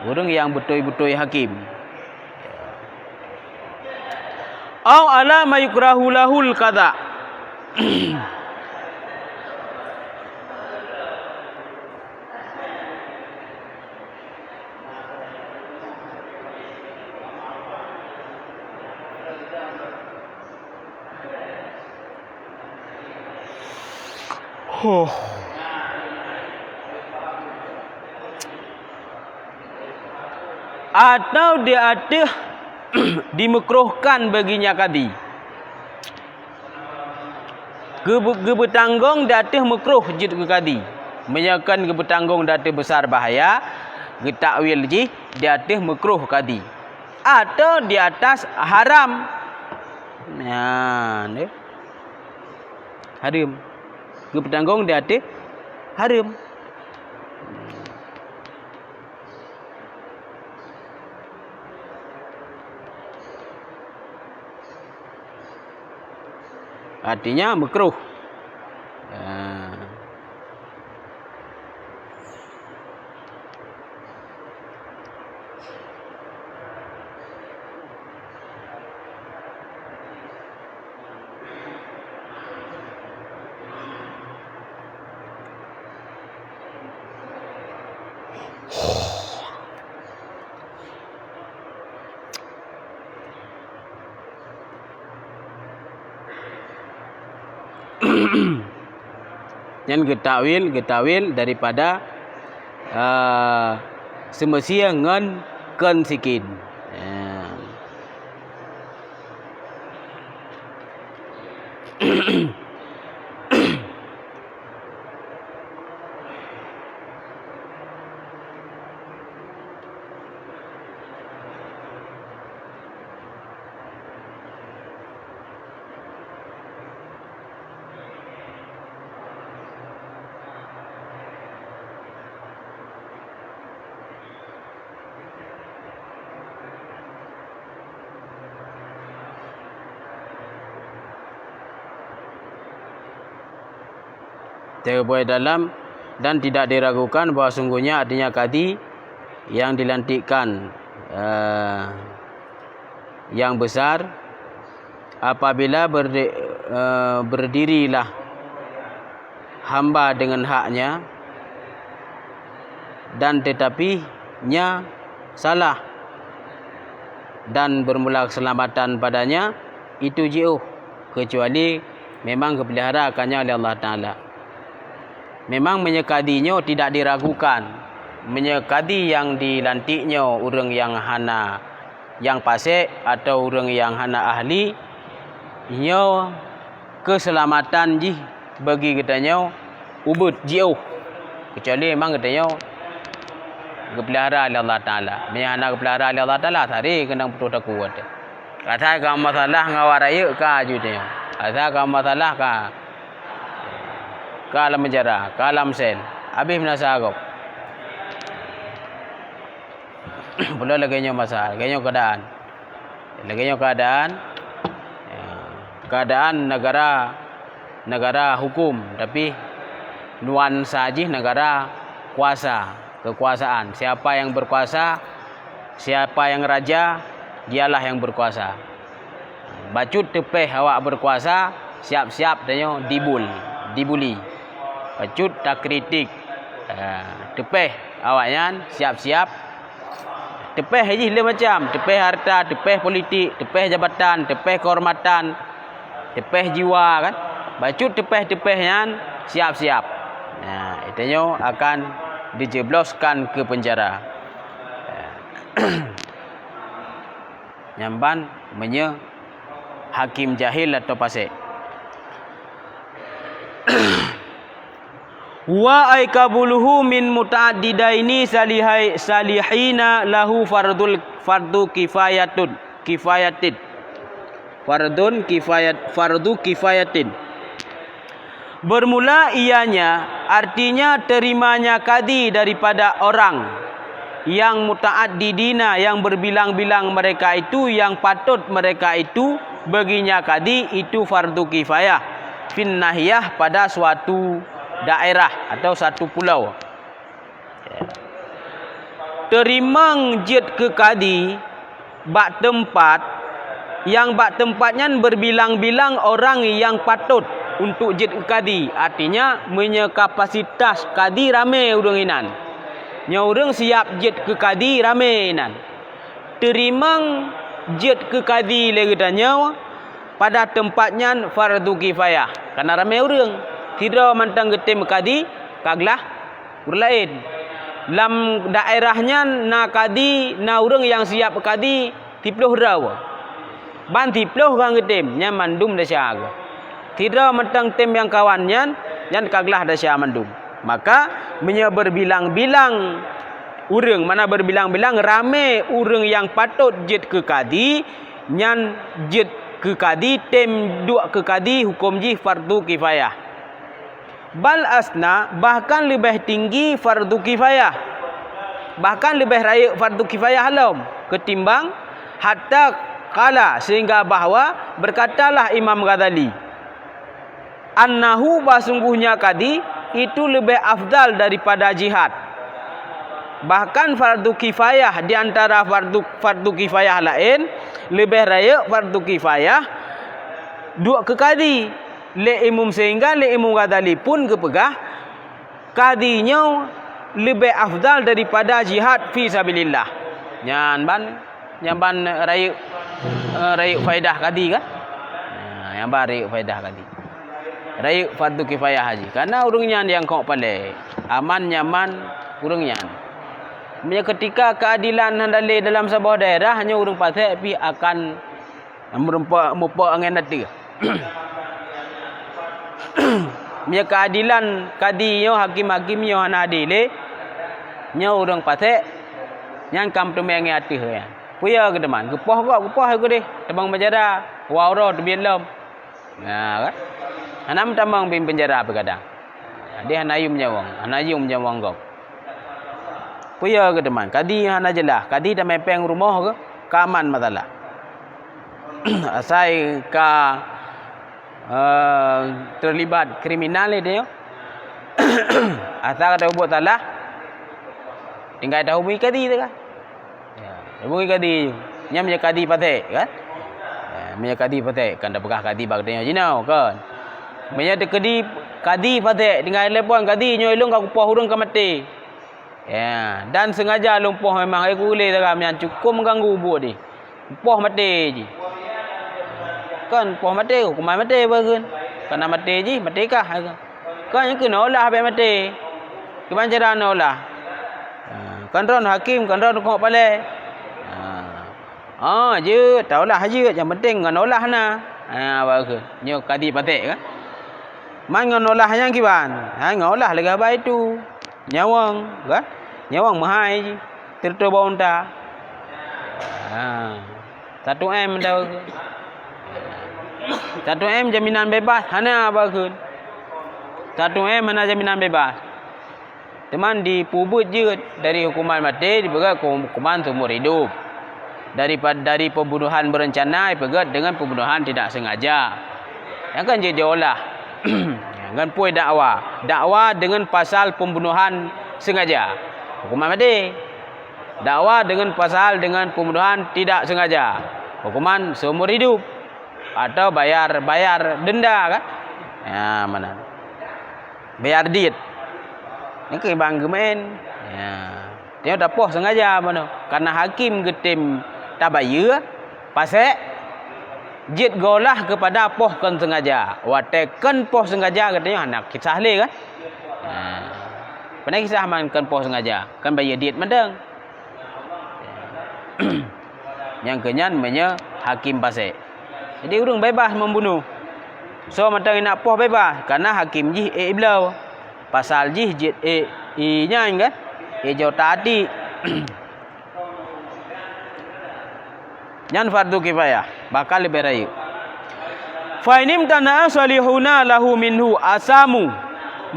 Ureueng nyang beutôi-beutôi hakim. Au ala ma yukrahu lahul qada. Huh. Atau di ateueh dimakruhkan baginya kadi. Geube-, geubeutanggong di ateueh makruh jeuet keu kadi. Meunyoe kon geubeutanggong di ateueh besar bahaya, geutakwil jih di ateueh makruh kadi. Atau di atas haram. Nyan, eh. hareuem. Geupeutanggong di ateueh hareuem. Artinya makruh. Ya. Nyan geutakwil, geutakwil daripada, eh, seumeusie ngon kon sikin. Ya. Teubuet dalam dan tidak diragukan bahwa sungguhnya artinya kadi yang dilantikkan, eh, yang besar, apabila berde-, eh, berdirilah hamba dengan haknya, dan tetapi nya salah dan bermula keselamatan padanya, itu jiôh, kecuali memang geupelihara akannya oleh Allah Taala. Memang meunyoe kadi nyoe tidak diragukan, meunyoe kadi nyang dilantik nyoe ureuëng nyang hana, nyang pasék atau ureuëng nyang hana ahli, nyoe keuseulamatan jih bagi geutanyoe ubeuet jiôh, keucuali memang geutanyoe geupelihara lé Allah Taala. Meunyoe hana geupelihara lé Allah Taala, sabe keunong putôh takue. Asai ka masalah ngon awak rayeuk ka aju tanyoe. Asai ka masalah ka, ka lam penjara, ka lam sel, habéh meunasah gob. Pula lagée nyoe masa, lagée nyoe keuadaan. Lagée nyoe keuadaan, ya, keuadaan negara, negara hukum, tapi nuansa jih negara kuasa, kekuasaan. Siapa yang berkuasa, siapa yang raja, dialah yang berkuasa. Bacut teupéh awak berkuasa, siap-siap tanyoe dibul, dibuli. Bacut takritik, eh, teupéh awaknyan, siap-siap. Teupéh jih lé macam, teupéh harta, teupéh politik, teupéh jabatan, teupéh kehormatan, teupéh jiwa kan. Bacut teupéh-teupéh nyan, siap-siap. Nah, tanyoe akan dijebloskan ke penjara. Nyan ban meunyoe hakim jahil atau pasék. Wa aikabuluhu min muta'addidaini salihai, salihina lahu fardul, fardu kifayatun, kifayatin. Fardun kifayat, fardu kifayatin. Bermula ianya, artinya terimanya kadi daripada orang yang muta'addidina, yang berbilang-bilang mereka itu, yang patut mereka itu, baginya kadi itu fardu kifayah fin nahiyah, pada suatu daerah atau satu pulau. Teurimong jeuet keu kadi bak teumpat nyang bak teumpat nyan beubilang-bilang orang nyang patot untuk jeuet keu kadi, artinya meunyoe kapasitas kadi ramé ureuëng inan. Nyoe ureuëng siab jeuet keu kadi ramé inan. Teurimong jeuet keu kadi lé geutanyoe pada teumpat nyan fardu kifayah, kareuna ramé ureuëng. Sidroe mantong geutem kadi, ka glah ureuëng laén. Lam daerah nyan na kadi, na ureuëng nyang siab kadi siplôh droe. Ban siplôh nyang geutem, nyan mandum desya geuh. Sidroe mantong tem nyang kawan nyan, nyan ka glah desya mandum. Maka, meunyoe beubilang-bilang ureuëng, mana beubilang-bilang ramé ureuëng nyang patot jeuet keu kadi, nyan jeuet keu kadi, tem duek keu kadi, huköm jih fardu kifayah. Bal asna, bahkan leubeh tinggi fardu kifayah, bahkan leubeh rayeuk fardu kifayah lom ketimbang, hatta qala, sehingga bahwa berkatalah Imam Ghazali, "Annahu, bah sungguhnya kadi itu leubeh afdal daripada jihad." Bahkan fardu kifayah di antara fardu, fardu kifayah laén, leubeh rayeuk fardu kifayah duek keu kadi lé Imam, sehingga lé Imam Ghazali pun geupeugah, kadi nyoe leubeh afdal daripada jihad fi sabilillah. Nyan ban, nyan ban rayeuk, eh, rayeuk faedah kadi kan? Nah, nyan ban rayeuk faedah kadi. Rayeuk fardu kifayah haji. Karena ureuëng nyan nyang kok palé, aman nyaman ureuëng nyan. Meunyoe ketika keadilan hana lé dalam saboh daerah, nyoe ureuëng Pasek pih akan meureumpok, mupok angén ateueh. Meunyoe keadilan kadi nyoe, hakim-hakim nyoe hana adé lé, nyoe ureuëng Pasek nyan ka meuteumé angén ateueh nyan. Peue ya geuteumé? Geupoh gob, geupoh geuh deh, teubang penjara, dua uroe teubiet lom. Nah, kan? Hana meutamong bak penjara pih kadang. Jadi hana yum nyawong, hana yum nyawong gob. Peue ya geuteumé? Kadi hana jeulaih, kadi tamé péng rumoh geuh, ka aman masalah. Asai ka, eh, terlibat kriminal lé nyoe. Asai ka tapubuet salah, tinggai tahubui kadi teuka. Ya, hubungi kadi. Nyan meunyoe kadi Pasek, kan? Ya, meunyoe kadi Pasek, kan tapeugah kadi bak tanyoe jinoe, kan? Meunyoe teukeudi kadi Pasek, tinggai telepon, "Kadi, nyoe lôn ka kupoh ureuëng ka maté." Ya, dan sengaja lôn poh memang, hai ku lé dara nyan cukup mengganggu buet deh. Poh maté jih. Kan poh maté, hukuman maté bak kheun. Kana maté jih, maté kah, hai kheun. Kan nyang keunoe olah bèk maté. Kiban cara noe olah? Ha, kan droen hakim, kan droen kok palé. Ha. Ah, jeuet, taolah jeuet, nyang penting ngon olah na. Ha, bak kheun. Nyoe kadi Pasek kan. Man ngon olah nyang kiban? Ha, ngon olah lagèe haba itu. Nyawong, kan? Nyawong meuhai jih. Teureutôh bak unta. Ha. Satu M dah. Satu M jaminan bebas hana bak kheun. Satu M hana jaminan bebas. Teuma dipeubuet jeuet dari hukuman maté dipeugèt hukuman seumur hidup. Daripada, dari pembunuhan berencana dipeugèt dengan pembunuhan tidak sengaja. Nyang kan jeuet diolah. Ngon peue dakwa? Dakwa dengan pasal pembunuhan sengaja. Hukuman maté. Dakwa dengan pasal dengan pembunuhan tidak sengaja, hukuman seumur hidup atau bayar, bayar denda kan? Ya, mana? Bayar diet. Nyan keuh bang geumeu'en. Ya. Tengok tapoh sengaja mana? Karena hakim geutem tabayeue, Pasek jeuet geuolah keupada poh kon sengaja. Watèe kon poh sengaja geutanyoe hana kisah lé kan? Ha. Pane kisah man kon poh sengaja, kan bayeue diet mantong. Nyang keu nyan meunyoe hakim Pasek. Jadi ureuëng bebas membunuh. Soe mantong inak poh bebas, karena hakim jih ék ibloe. Pasal jih jeuet ék inyan kan? Ék jota até. Nyan fardu kifayah, bahkan leubeh rayeuk. Fa inimtana'a salihuna lahu minhu asamu,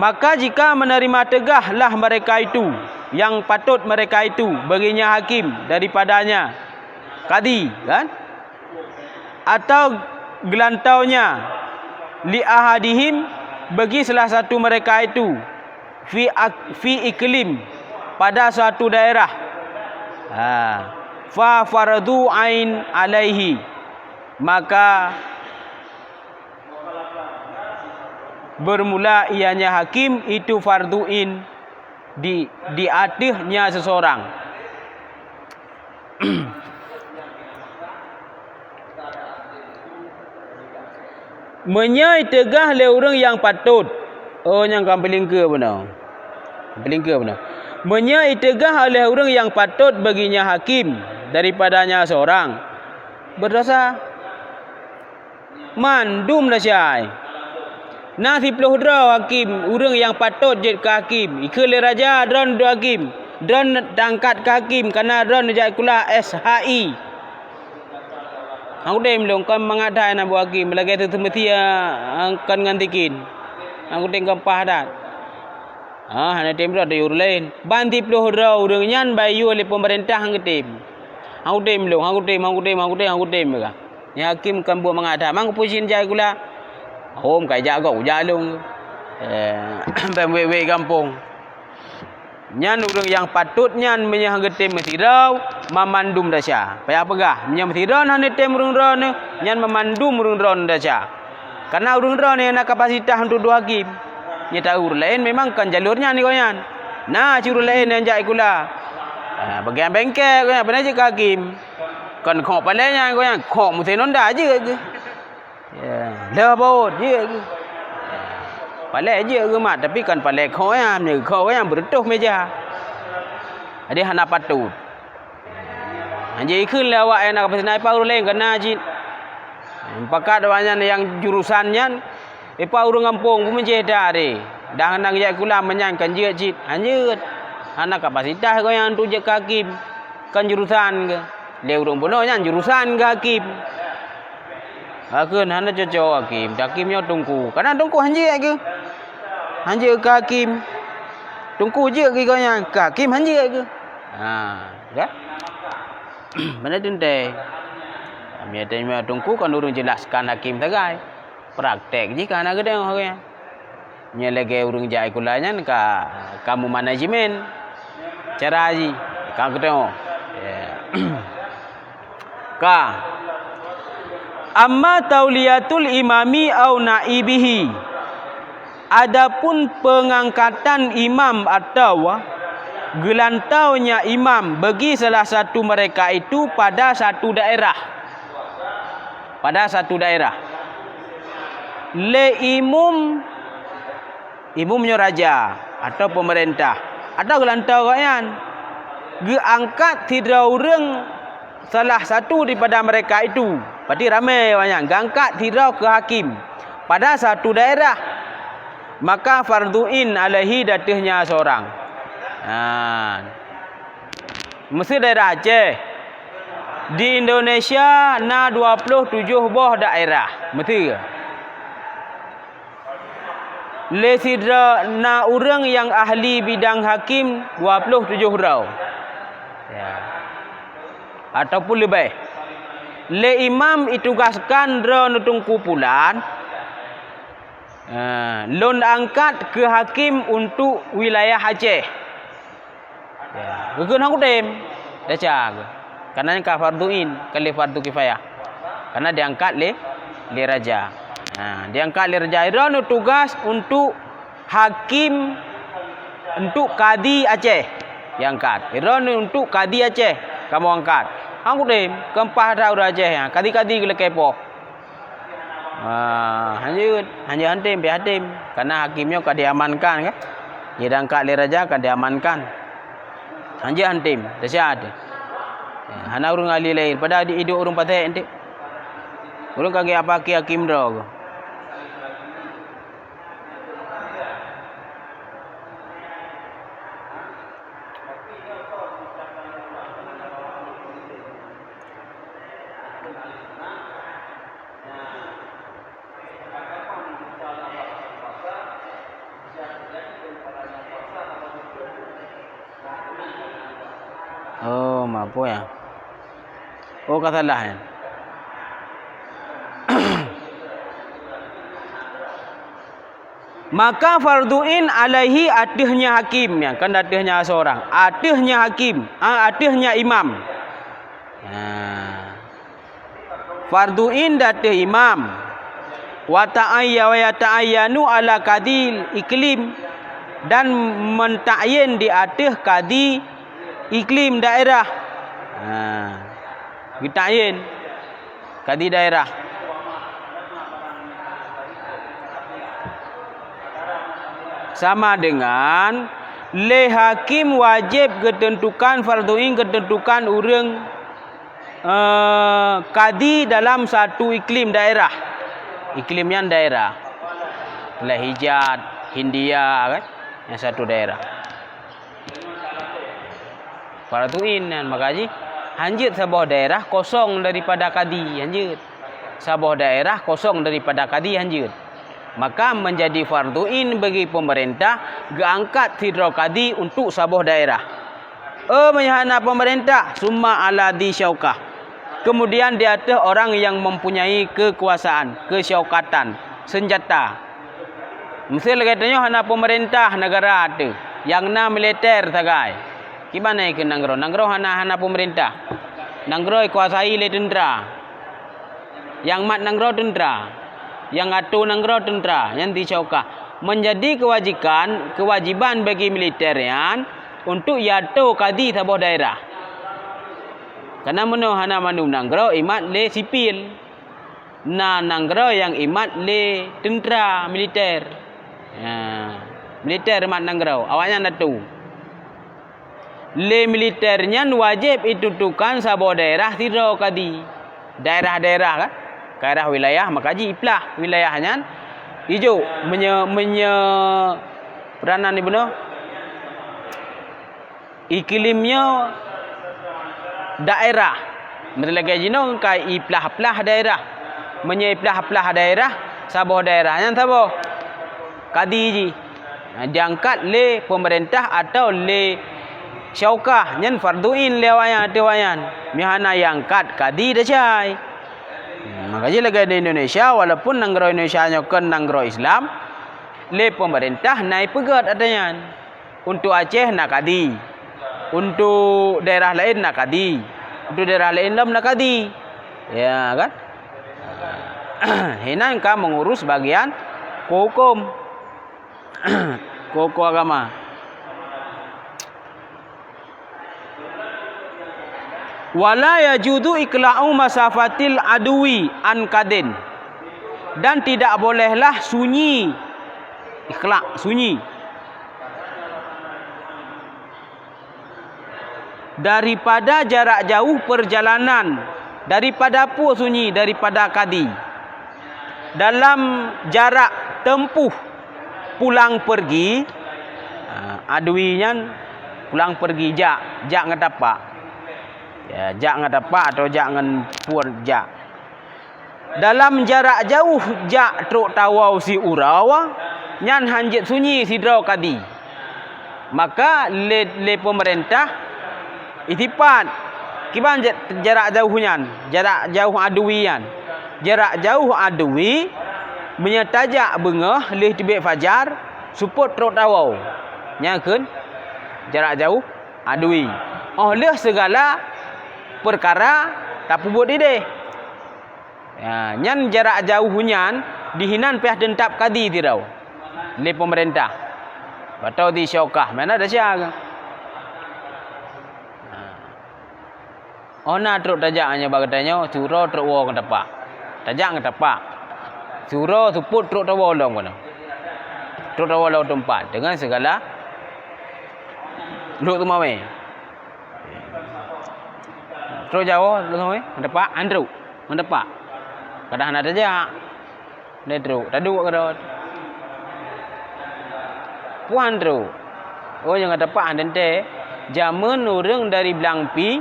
maka jika menerima teugah lah mereka itu, yang patut mereka itu, baginya hakim, daripadanya kadi, kan? Atau geulantaunya, li ahadihim, bagi salah satu mereka itu, fi ak-, fi iklim, pada suatu daerah. Ha. Fa fardu ain alaihi. Maka bermula ianya hakim itu fardu ain di, di ateueh nya seseorang. Meunyoe iteugah lé ureuëng nyang patôt, oh, nyang ka peulingkeue bunoe. Peulingkeue bunoe. Meunyoe iteugah oleh ureuëng nyang patôt baginya hakim daripadanya seorang, berdosa. Mandum na syai. Na siplôh droe hakim, ureuëng nyang patôt jeuet keu hakim. Ikheun lé raja, droen duek hakim. Droen tangkat keu hakim, kana droen neujak sikula S H I. Han kutem lôn, kon mangat that na buet hakim, lagèe teuseumeusti, ah, kon ngon tikin. Han kutem, kon paih that. Ah, hana tem droe tayue ureueng laén. Ban siploh droe ureueng nyan ban yue lé peumeurintah han kutem. Han kutem lôn, han kutem, han kutem, han kutem, han kutem ka. Nyan hakim kon buet mangat that. Man keupeue cit jak sikula? Hom ka jak gob, kujak lôn. Eh, ban wék-wék gampông. Nyan ureueng nyang patot nyan meunyoe han geutem meusidroe, mamandum desya. Payah peugah, meunyoe meusidroe hana tem ureueng droeneuh, nyan mamandum ureueng droeneuh desya. Karena ureueng droeneuh na kapasitas untuk duek hakim. Nyan tahu ureueng laén memang kon jalur nyan nibak nyan. Na cit ureueng laén nyang jak sikula. Ha, bagian bengkel, gobnyan pernah jeuet keu hakim. Kon khok palèe nyan, gobnyan khok meusén honda jeuet keu. Ya, lheueh baôt jeuet keu. Palèe jeuet keu mat, tapi kon palèe khok nyan, meunyoe khok nyan beureutoh meja. Jadi hana patot. Hanjeuet ikheun lé awak nyang na kapasitas, na ipah ureueng laén keu na cit. Pakat awak nyan nyang jurusan nyan, ipah ureueng gampông, peumeucéh that deh. Dah hana geujak sikula, meunyan kon jeuet cit. Hanjeuet. Hana kapasitas gobnyan untuk jeuet keu hakim. Kon jurusan geuh. Lé ureueng bunoe nyan jurusan geuh hakim. Hakon hana cocok hakim, hakim nyoe teungku. Kadang teungku hanjeuet keu. Hanjeuet keu hakim. Teungku jeuet keu gobnyan, keu hakim hanjeuet keu. Ha, kan? Mana teuntèe. Kami ada teungku kan ureueng jelaskan hakim sagai. Praktek jih ka hana geudeungoe. Nyan lagèe ureueng jai sikula nyan ka, ka meumanajemen cara jih, ka geutanyoe. Ya. Ka. Amma tauliyatul imami au naibihi. Adapun pengangkatan imam atawa geulantaonya imam bagi salah satu mereka itu pada satu daerah. Pada satu daerah. Lé imum, imum nyoe raja atau pemerintah, atau geulantoe gobnyan geuangkat sidroe ureueng, salah satu daripada mereka itu, berarti ramé awaknyan, geuangkat sidroe keu hakim pada satu daerah, maka fardhu ain alaihi di atasnya seorang. Ha. Miseu daerah Aceh. Di Indonesia na dua puluh tujoh boh daerah. Miseu. Lé sidroe na ureueng nyang ahli bidang hakim dua puluh tujoh droe. Ya. Ataupun leubeh. Lé imam itugaskan droeneuh teungku pulan, eh, lôn angkat keu hakim untuk wilayah Aceh. Ya, geukheun han kutem. Desya geuh. Karena nyan ka fardhu ain, ka lheueh fardhu kifayah. Karena diangkat lé, lé raja. Ha, diangkat lé raja. Droeneuh tugas untuk hakim, untuk kadi Aceh. Diangkat. Droeneuh untuk kadi Aceh. Kamoe angkat. Han kutem. Keumpah that ureueng Aceh nyan. Kadi-kadi geulakèe poh. Ah, hanjeuet, hanjeuet han tem, pih han tem. Karena hakim nyoe ka diamankan, kan? Jih diangkat lé raja ka diamankan. Hanjeuet han tem, desya teuh. Hana ureueng ahli laén, padahai di idup ureueng pasék enteuk. Ureueng ka geujak paké hakim droe geuh. Oh, mapo ya? Oh, ka salah ya. Maka fardhu ain alaihi ateuhnya hakim, ya, kan ateuhnya seorang, ateuhnya hakim, ah, ateuhnya imam. Nah. Fardhu ain di ateueh imam. Wa ta'ayya-, wa yata'ayyanu ala qadil iklim, dan mentakyin di ateueh kadi iklim daerah. Ha. Geuta'yin kadi daerah. Sama dengan lé hakim wajéb geuteuntukan fardhu ain, geuteuntukan ureueng eh, kadi dalam satu iklim daerah. Iklim nyan daerah. Lé Hijaz, Hindia, kan? Nyan satu daerah. Fardhu ain nyan, maka jih Hanjeuet saboh daerah kosong daripada kadi, hanjeuet. Saboh daerah kosong daripada kadi, hanjeuet. Maka menjadi fardhu ain bagi pemerintah geuangkat sidroe kadi untuk saboh daerah. Oh, meunyo hana pemerintah, summa ala dzi syaukah. Kemudian di ateueh orang yang mempunyai kekuasaan, kesyaukatan, senjata. Meusé lagée tanyoe hana pemerintah negara teuh, nyang na militer sagai. Kiban keu nanggroe? Nanggroe hana, hana pemerintah. Nanggroe dikuasai lé teuntra. Nyang mat nanggroe teuntra. Nyang atô nanggroe teuntra, nyan dzi syaukah. Menjadi kewajikan, kewajiban bagi militer nyan untuk jiatô kadi saboh daerah. Karena meunoe hana mandum nanggroe imat lé sipil. Na nanggroe nyang imat lé teuntra militer. Ya, militer mat nanggroe, awaknyan atô. Lé militer nyan wajéb itutukan saboh daerah sidroe kadi. Daerah-daerah kan, daerah wilayah, maka ji iplah wilayah nyan ijok menye-, menye-, peranan ibunoe. Iklim nyoe daerah. Meusé lagée jinoe ka iplah-plah daerah. Meunyoe iplah-plah daerah, saboh daerah nyan saboh kadi jih. Nah, diangkat lé pemerintah atau lé syaukah, nyan fardhu ain lé awaknyan, ateueh awaknyan. Meunyoe hana jiangkat kadi, desya. Hmm, maka jih lagée di Indonesia, walaupun nanggroe Indonesia nyoe kon nanggroe Islam, lé pemerintah na ipeugét ateueh nyan. Untuk Aceh na kadi. Untuk daerah laén na kadi. Untuk daerah laén lom na kadi. Ya kan? Hinan ka mengurus bagian hukum. Hukum agama. Wala yajuzu iqla'u masafatil adwi an kadin. Dan tidak bolehlah sunyi, iqla', sunyi. Daripada jarak jauh perjalanan, daripada peue sunyi, daripada kadi. Dalam jarak tempuh pulang pergi, ha, adwi nyan pulang pergi, jak, jak ngon tapak. Ya, jak ngon tapak atau jak ngon phon, jak. Dalam jarak jauh jak trok tawoe siuroe, nyan hanjeuet sunyi sidroe kadi. Maka lé, lé pemerintah istipat. Kiban ja-, jarak jauh nyan, jarak jauh adwi nyan. Jarak jauh adwi, meunyoe tajak beungoh lheueh teubiet fajar, seupôt trok tawoe. Nyan kheun jarak jauh adwi. Óh lheueh sigala peukara tapeubuet idéh. Ya, nyan jarak jauh nyan dihinan payah teuntap kadi sidroe lé pemerintah. Atau di syaukah, mana ada siang. Ha. Oh na trok tajak nyoe bak geutanyoe, siuroe trok woe ngon tapak. Tajak ngon tapak. Siuroe seupôt trok tawoe lom keunoe. Trok tawoe lom teumpat dengan segala lhok teumawé. Trok jawoe, trok teumawé, ngon tapak, han trok. Ngon tapak. Kadang hana tajak. Lé trok, taduek keudroe. Puhan trok. Oh, nyang ka tapak han teuntée. Jameun ureuëng dari Blang Pi,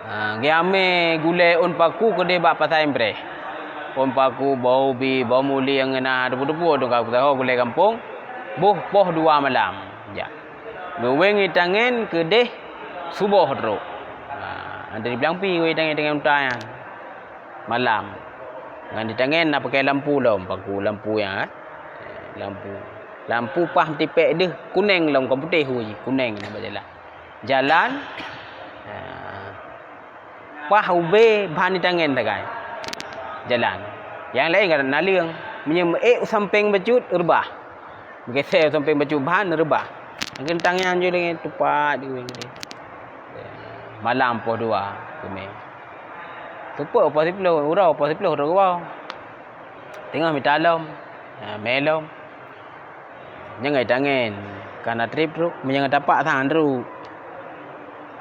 ha, geujamé gulée ôn paku keudeh bak Pasai Impreh. Ôn paku, boh ubi, boh muli nyang na teupeue-teupeue tu ka kuteuho gulée gampông. Boh poh dua malam. Jak. Geuwéng ié tangen keudeh suboh trok. Ha, dari Blang Pi geuwéng ié tangen, tangen unta nyan. Malam. Ngon di tangen na pakai lampu lom, paku lampu nyan, eh. Lampu. Lampu paih meutipék deuh, kuneng lom, kon putéh hu jih, kuneng na bak jalan. Jalan, eh, paih ubé ban di tangen sagai. Jalan. Nyang laén ka na leueng. Meunyoe meuék u sampéng bacut, reubah. Meugeusé u sampéng bacut ban, reubah. Mungken tangian jih lagée tupat di ureuëng tadi. Malam poh dua teumé. Teupeu poh siplôh, uroe poh siplôh trok woe. Teungoh mita lom, ha, mé lom. Nyang ai tangen, ka na treb trok, meunyoe tapak sang trok.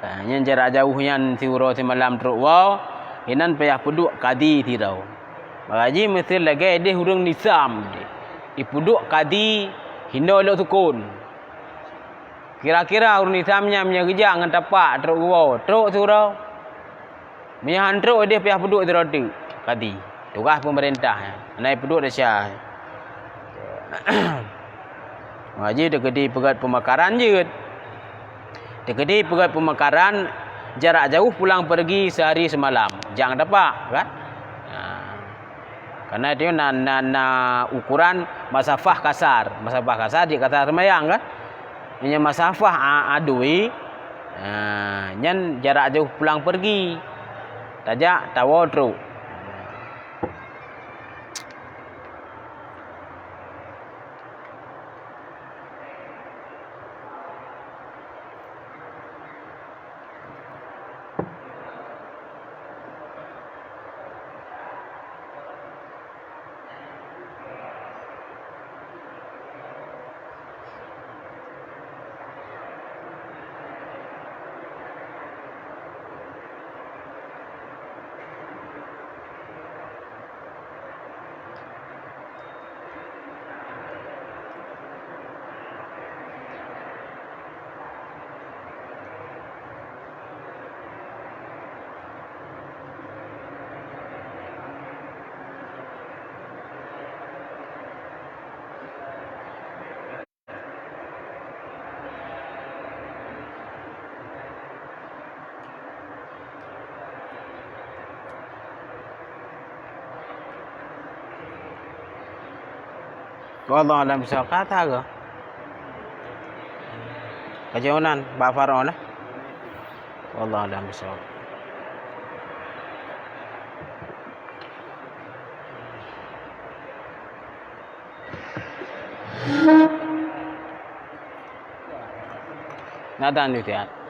Ha, nyan jarak jauh nyan siuroe simalam trok woe, inan payah peuduek kadi sidroe. Maka jih meusé lagée deh ureuëng nisam deh. Ipeuduek kadi hinoe lôn sukon. Kira-kira ureuëng Islam nyan meunyoe geujak ngon tapak trok geuwoe, trok siuroe. Meunyoe han trok, ideh payah peuduek sidroe teuk, kadi. Tugaih peumeurintah nyan, hana peuduek desya. Maka jih teukeudi peugét peumakaran jeuet. Teukeudi peugét peumakaran, jarak jauh pulang pergi sehari semalam. Jak ngon tapak, kan? Nah. Karena itu na, na, na ukuran masafah kasar. Masafah kasar jeuet kata seumayang, kan? Meunyoe masafah a-, adui, ha, nyan jarak jauh pulang pergi. Tajak, tawoe trok. Wallahu a'lam bishawab. Ka that keuh. Keuceunan bak Firaun, eh. Wallahu a'lam bishawab. Na tan lé tiat.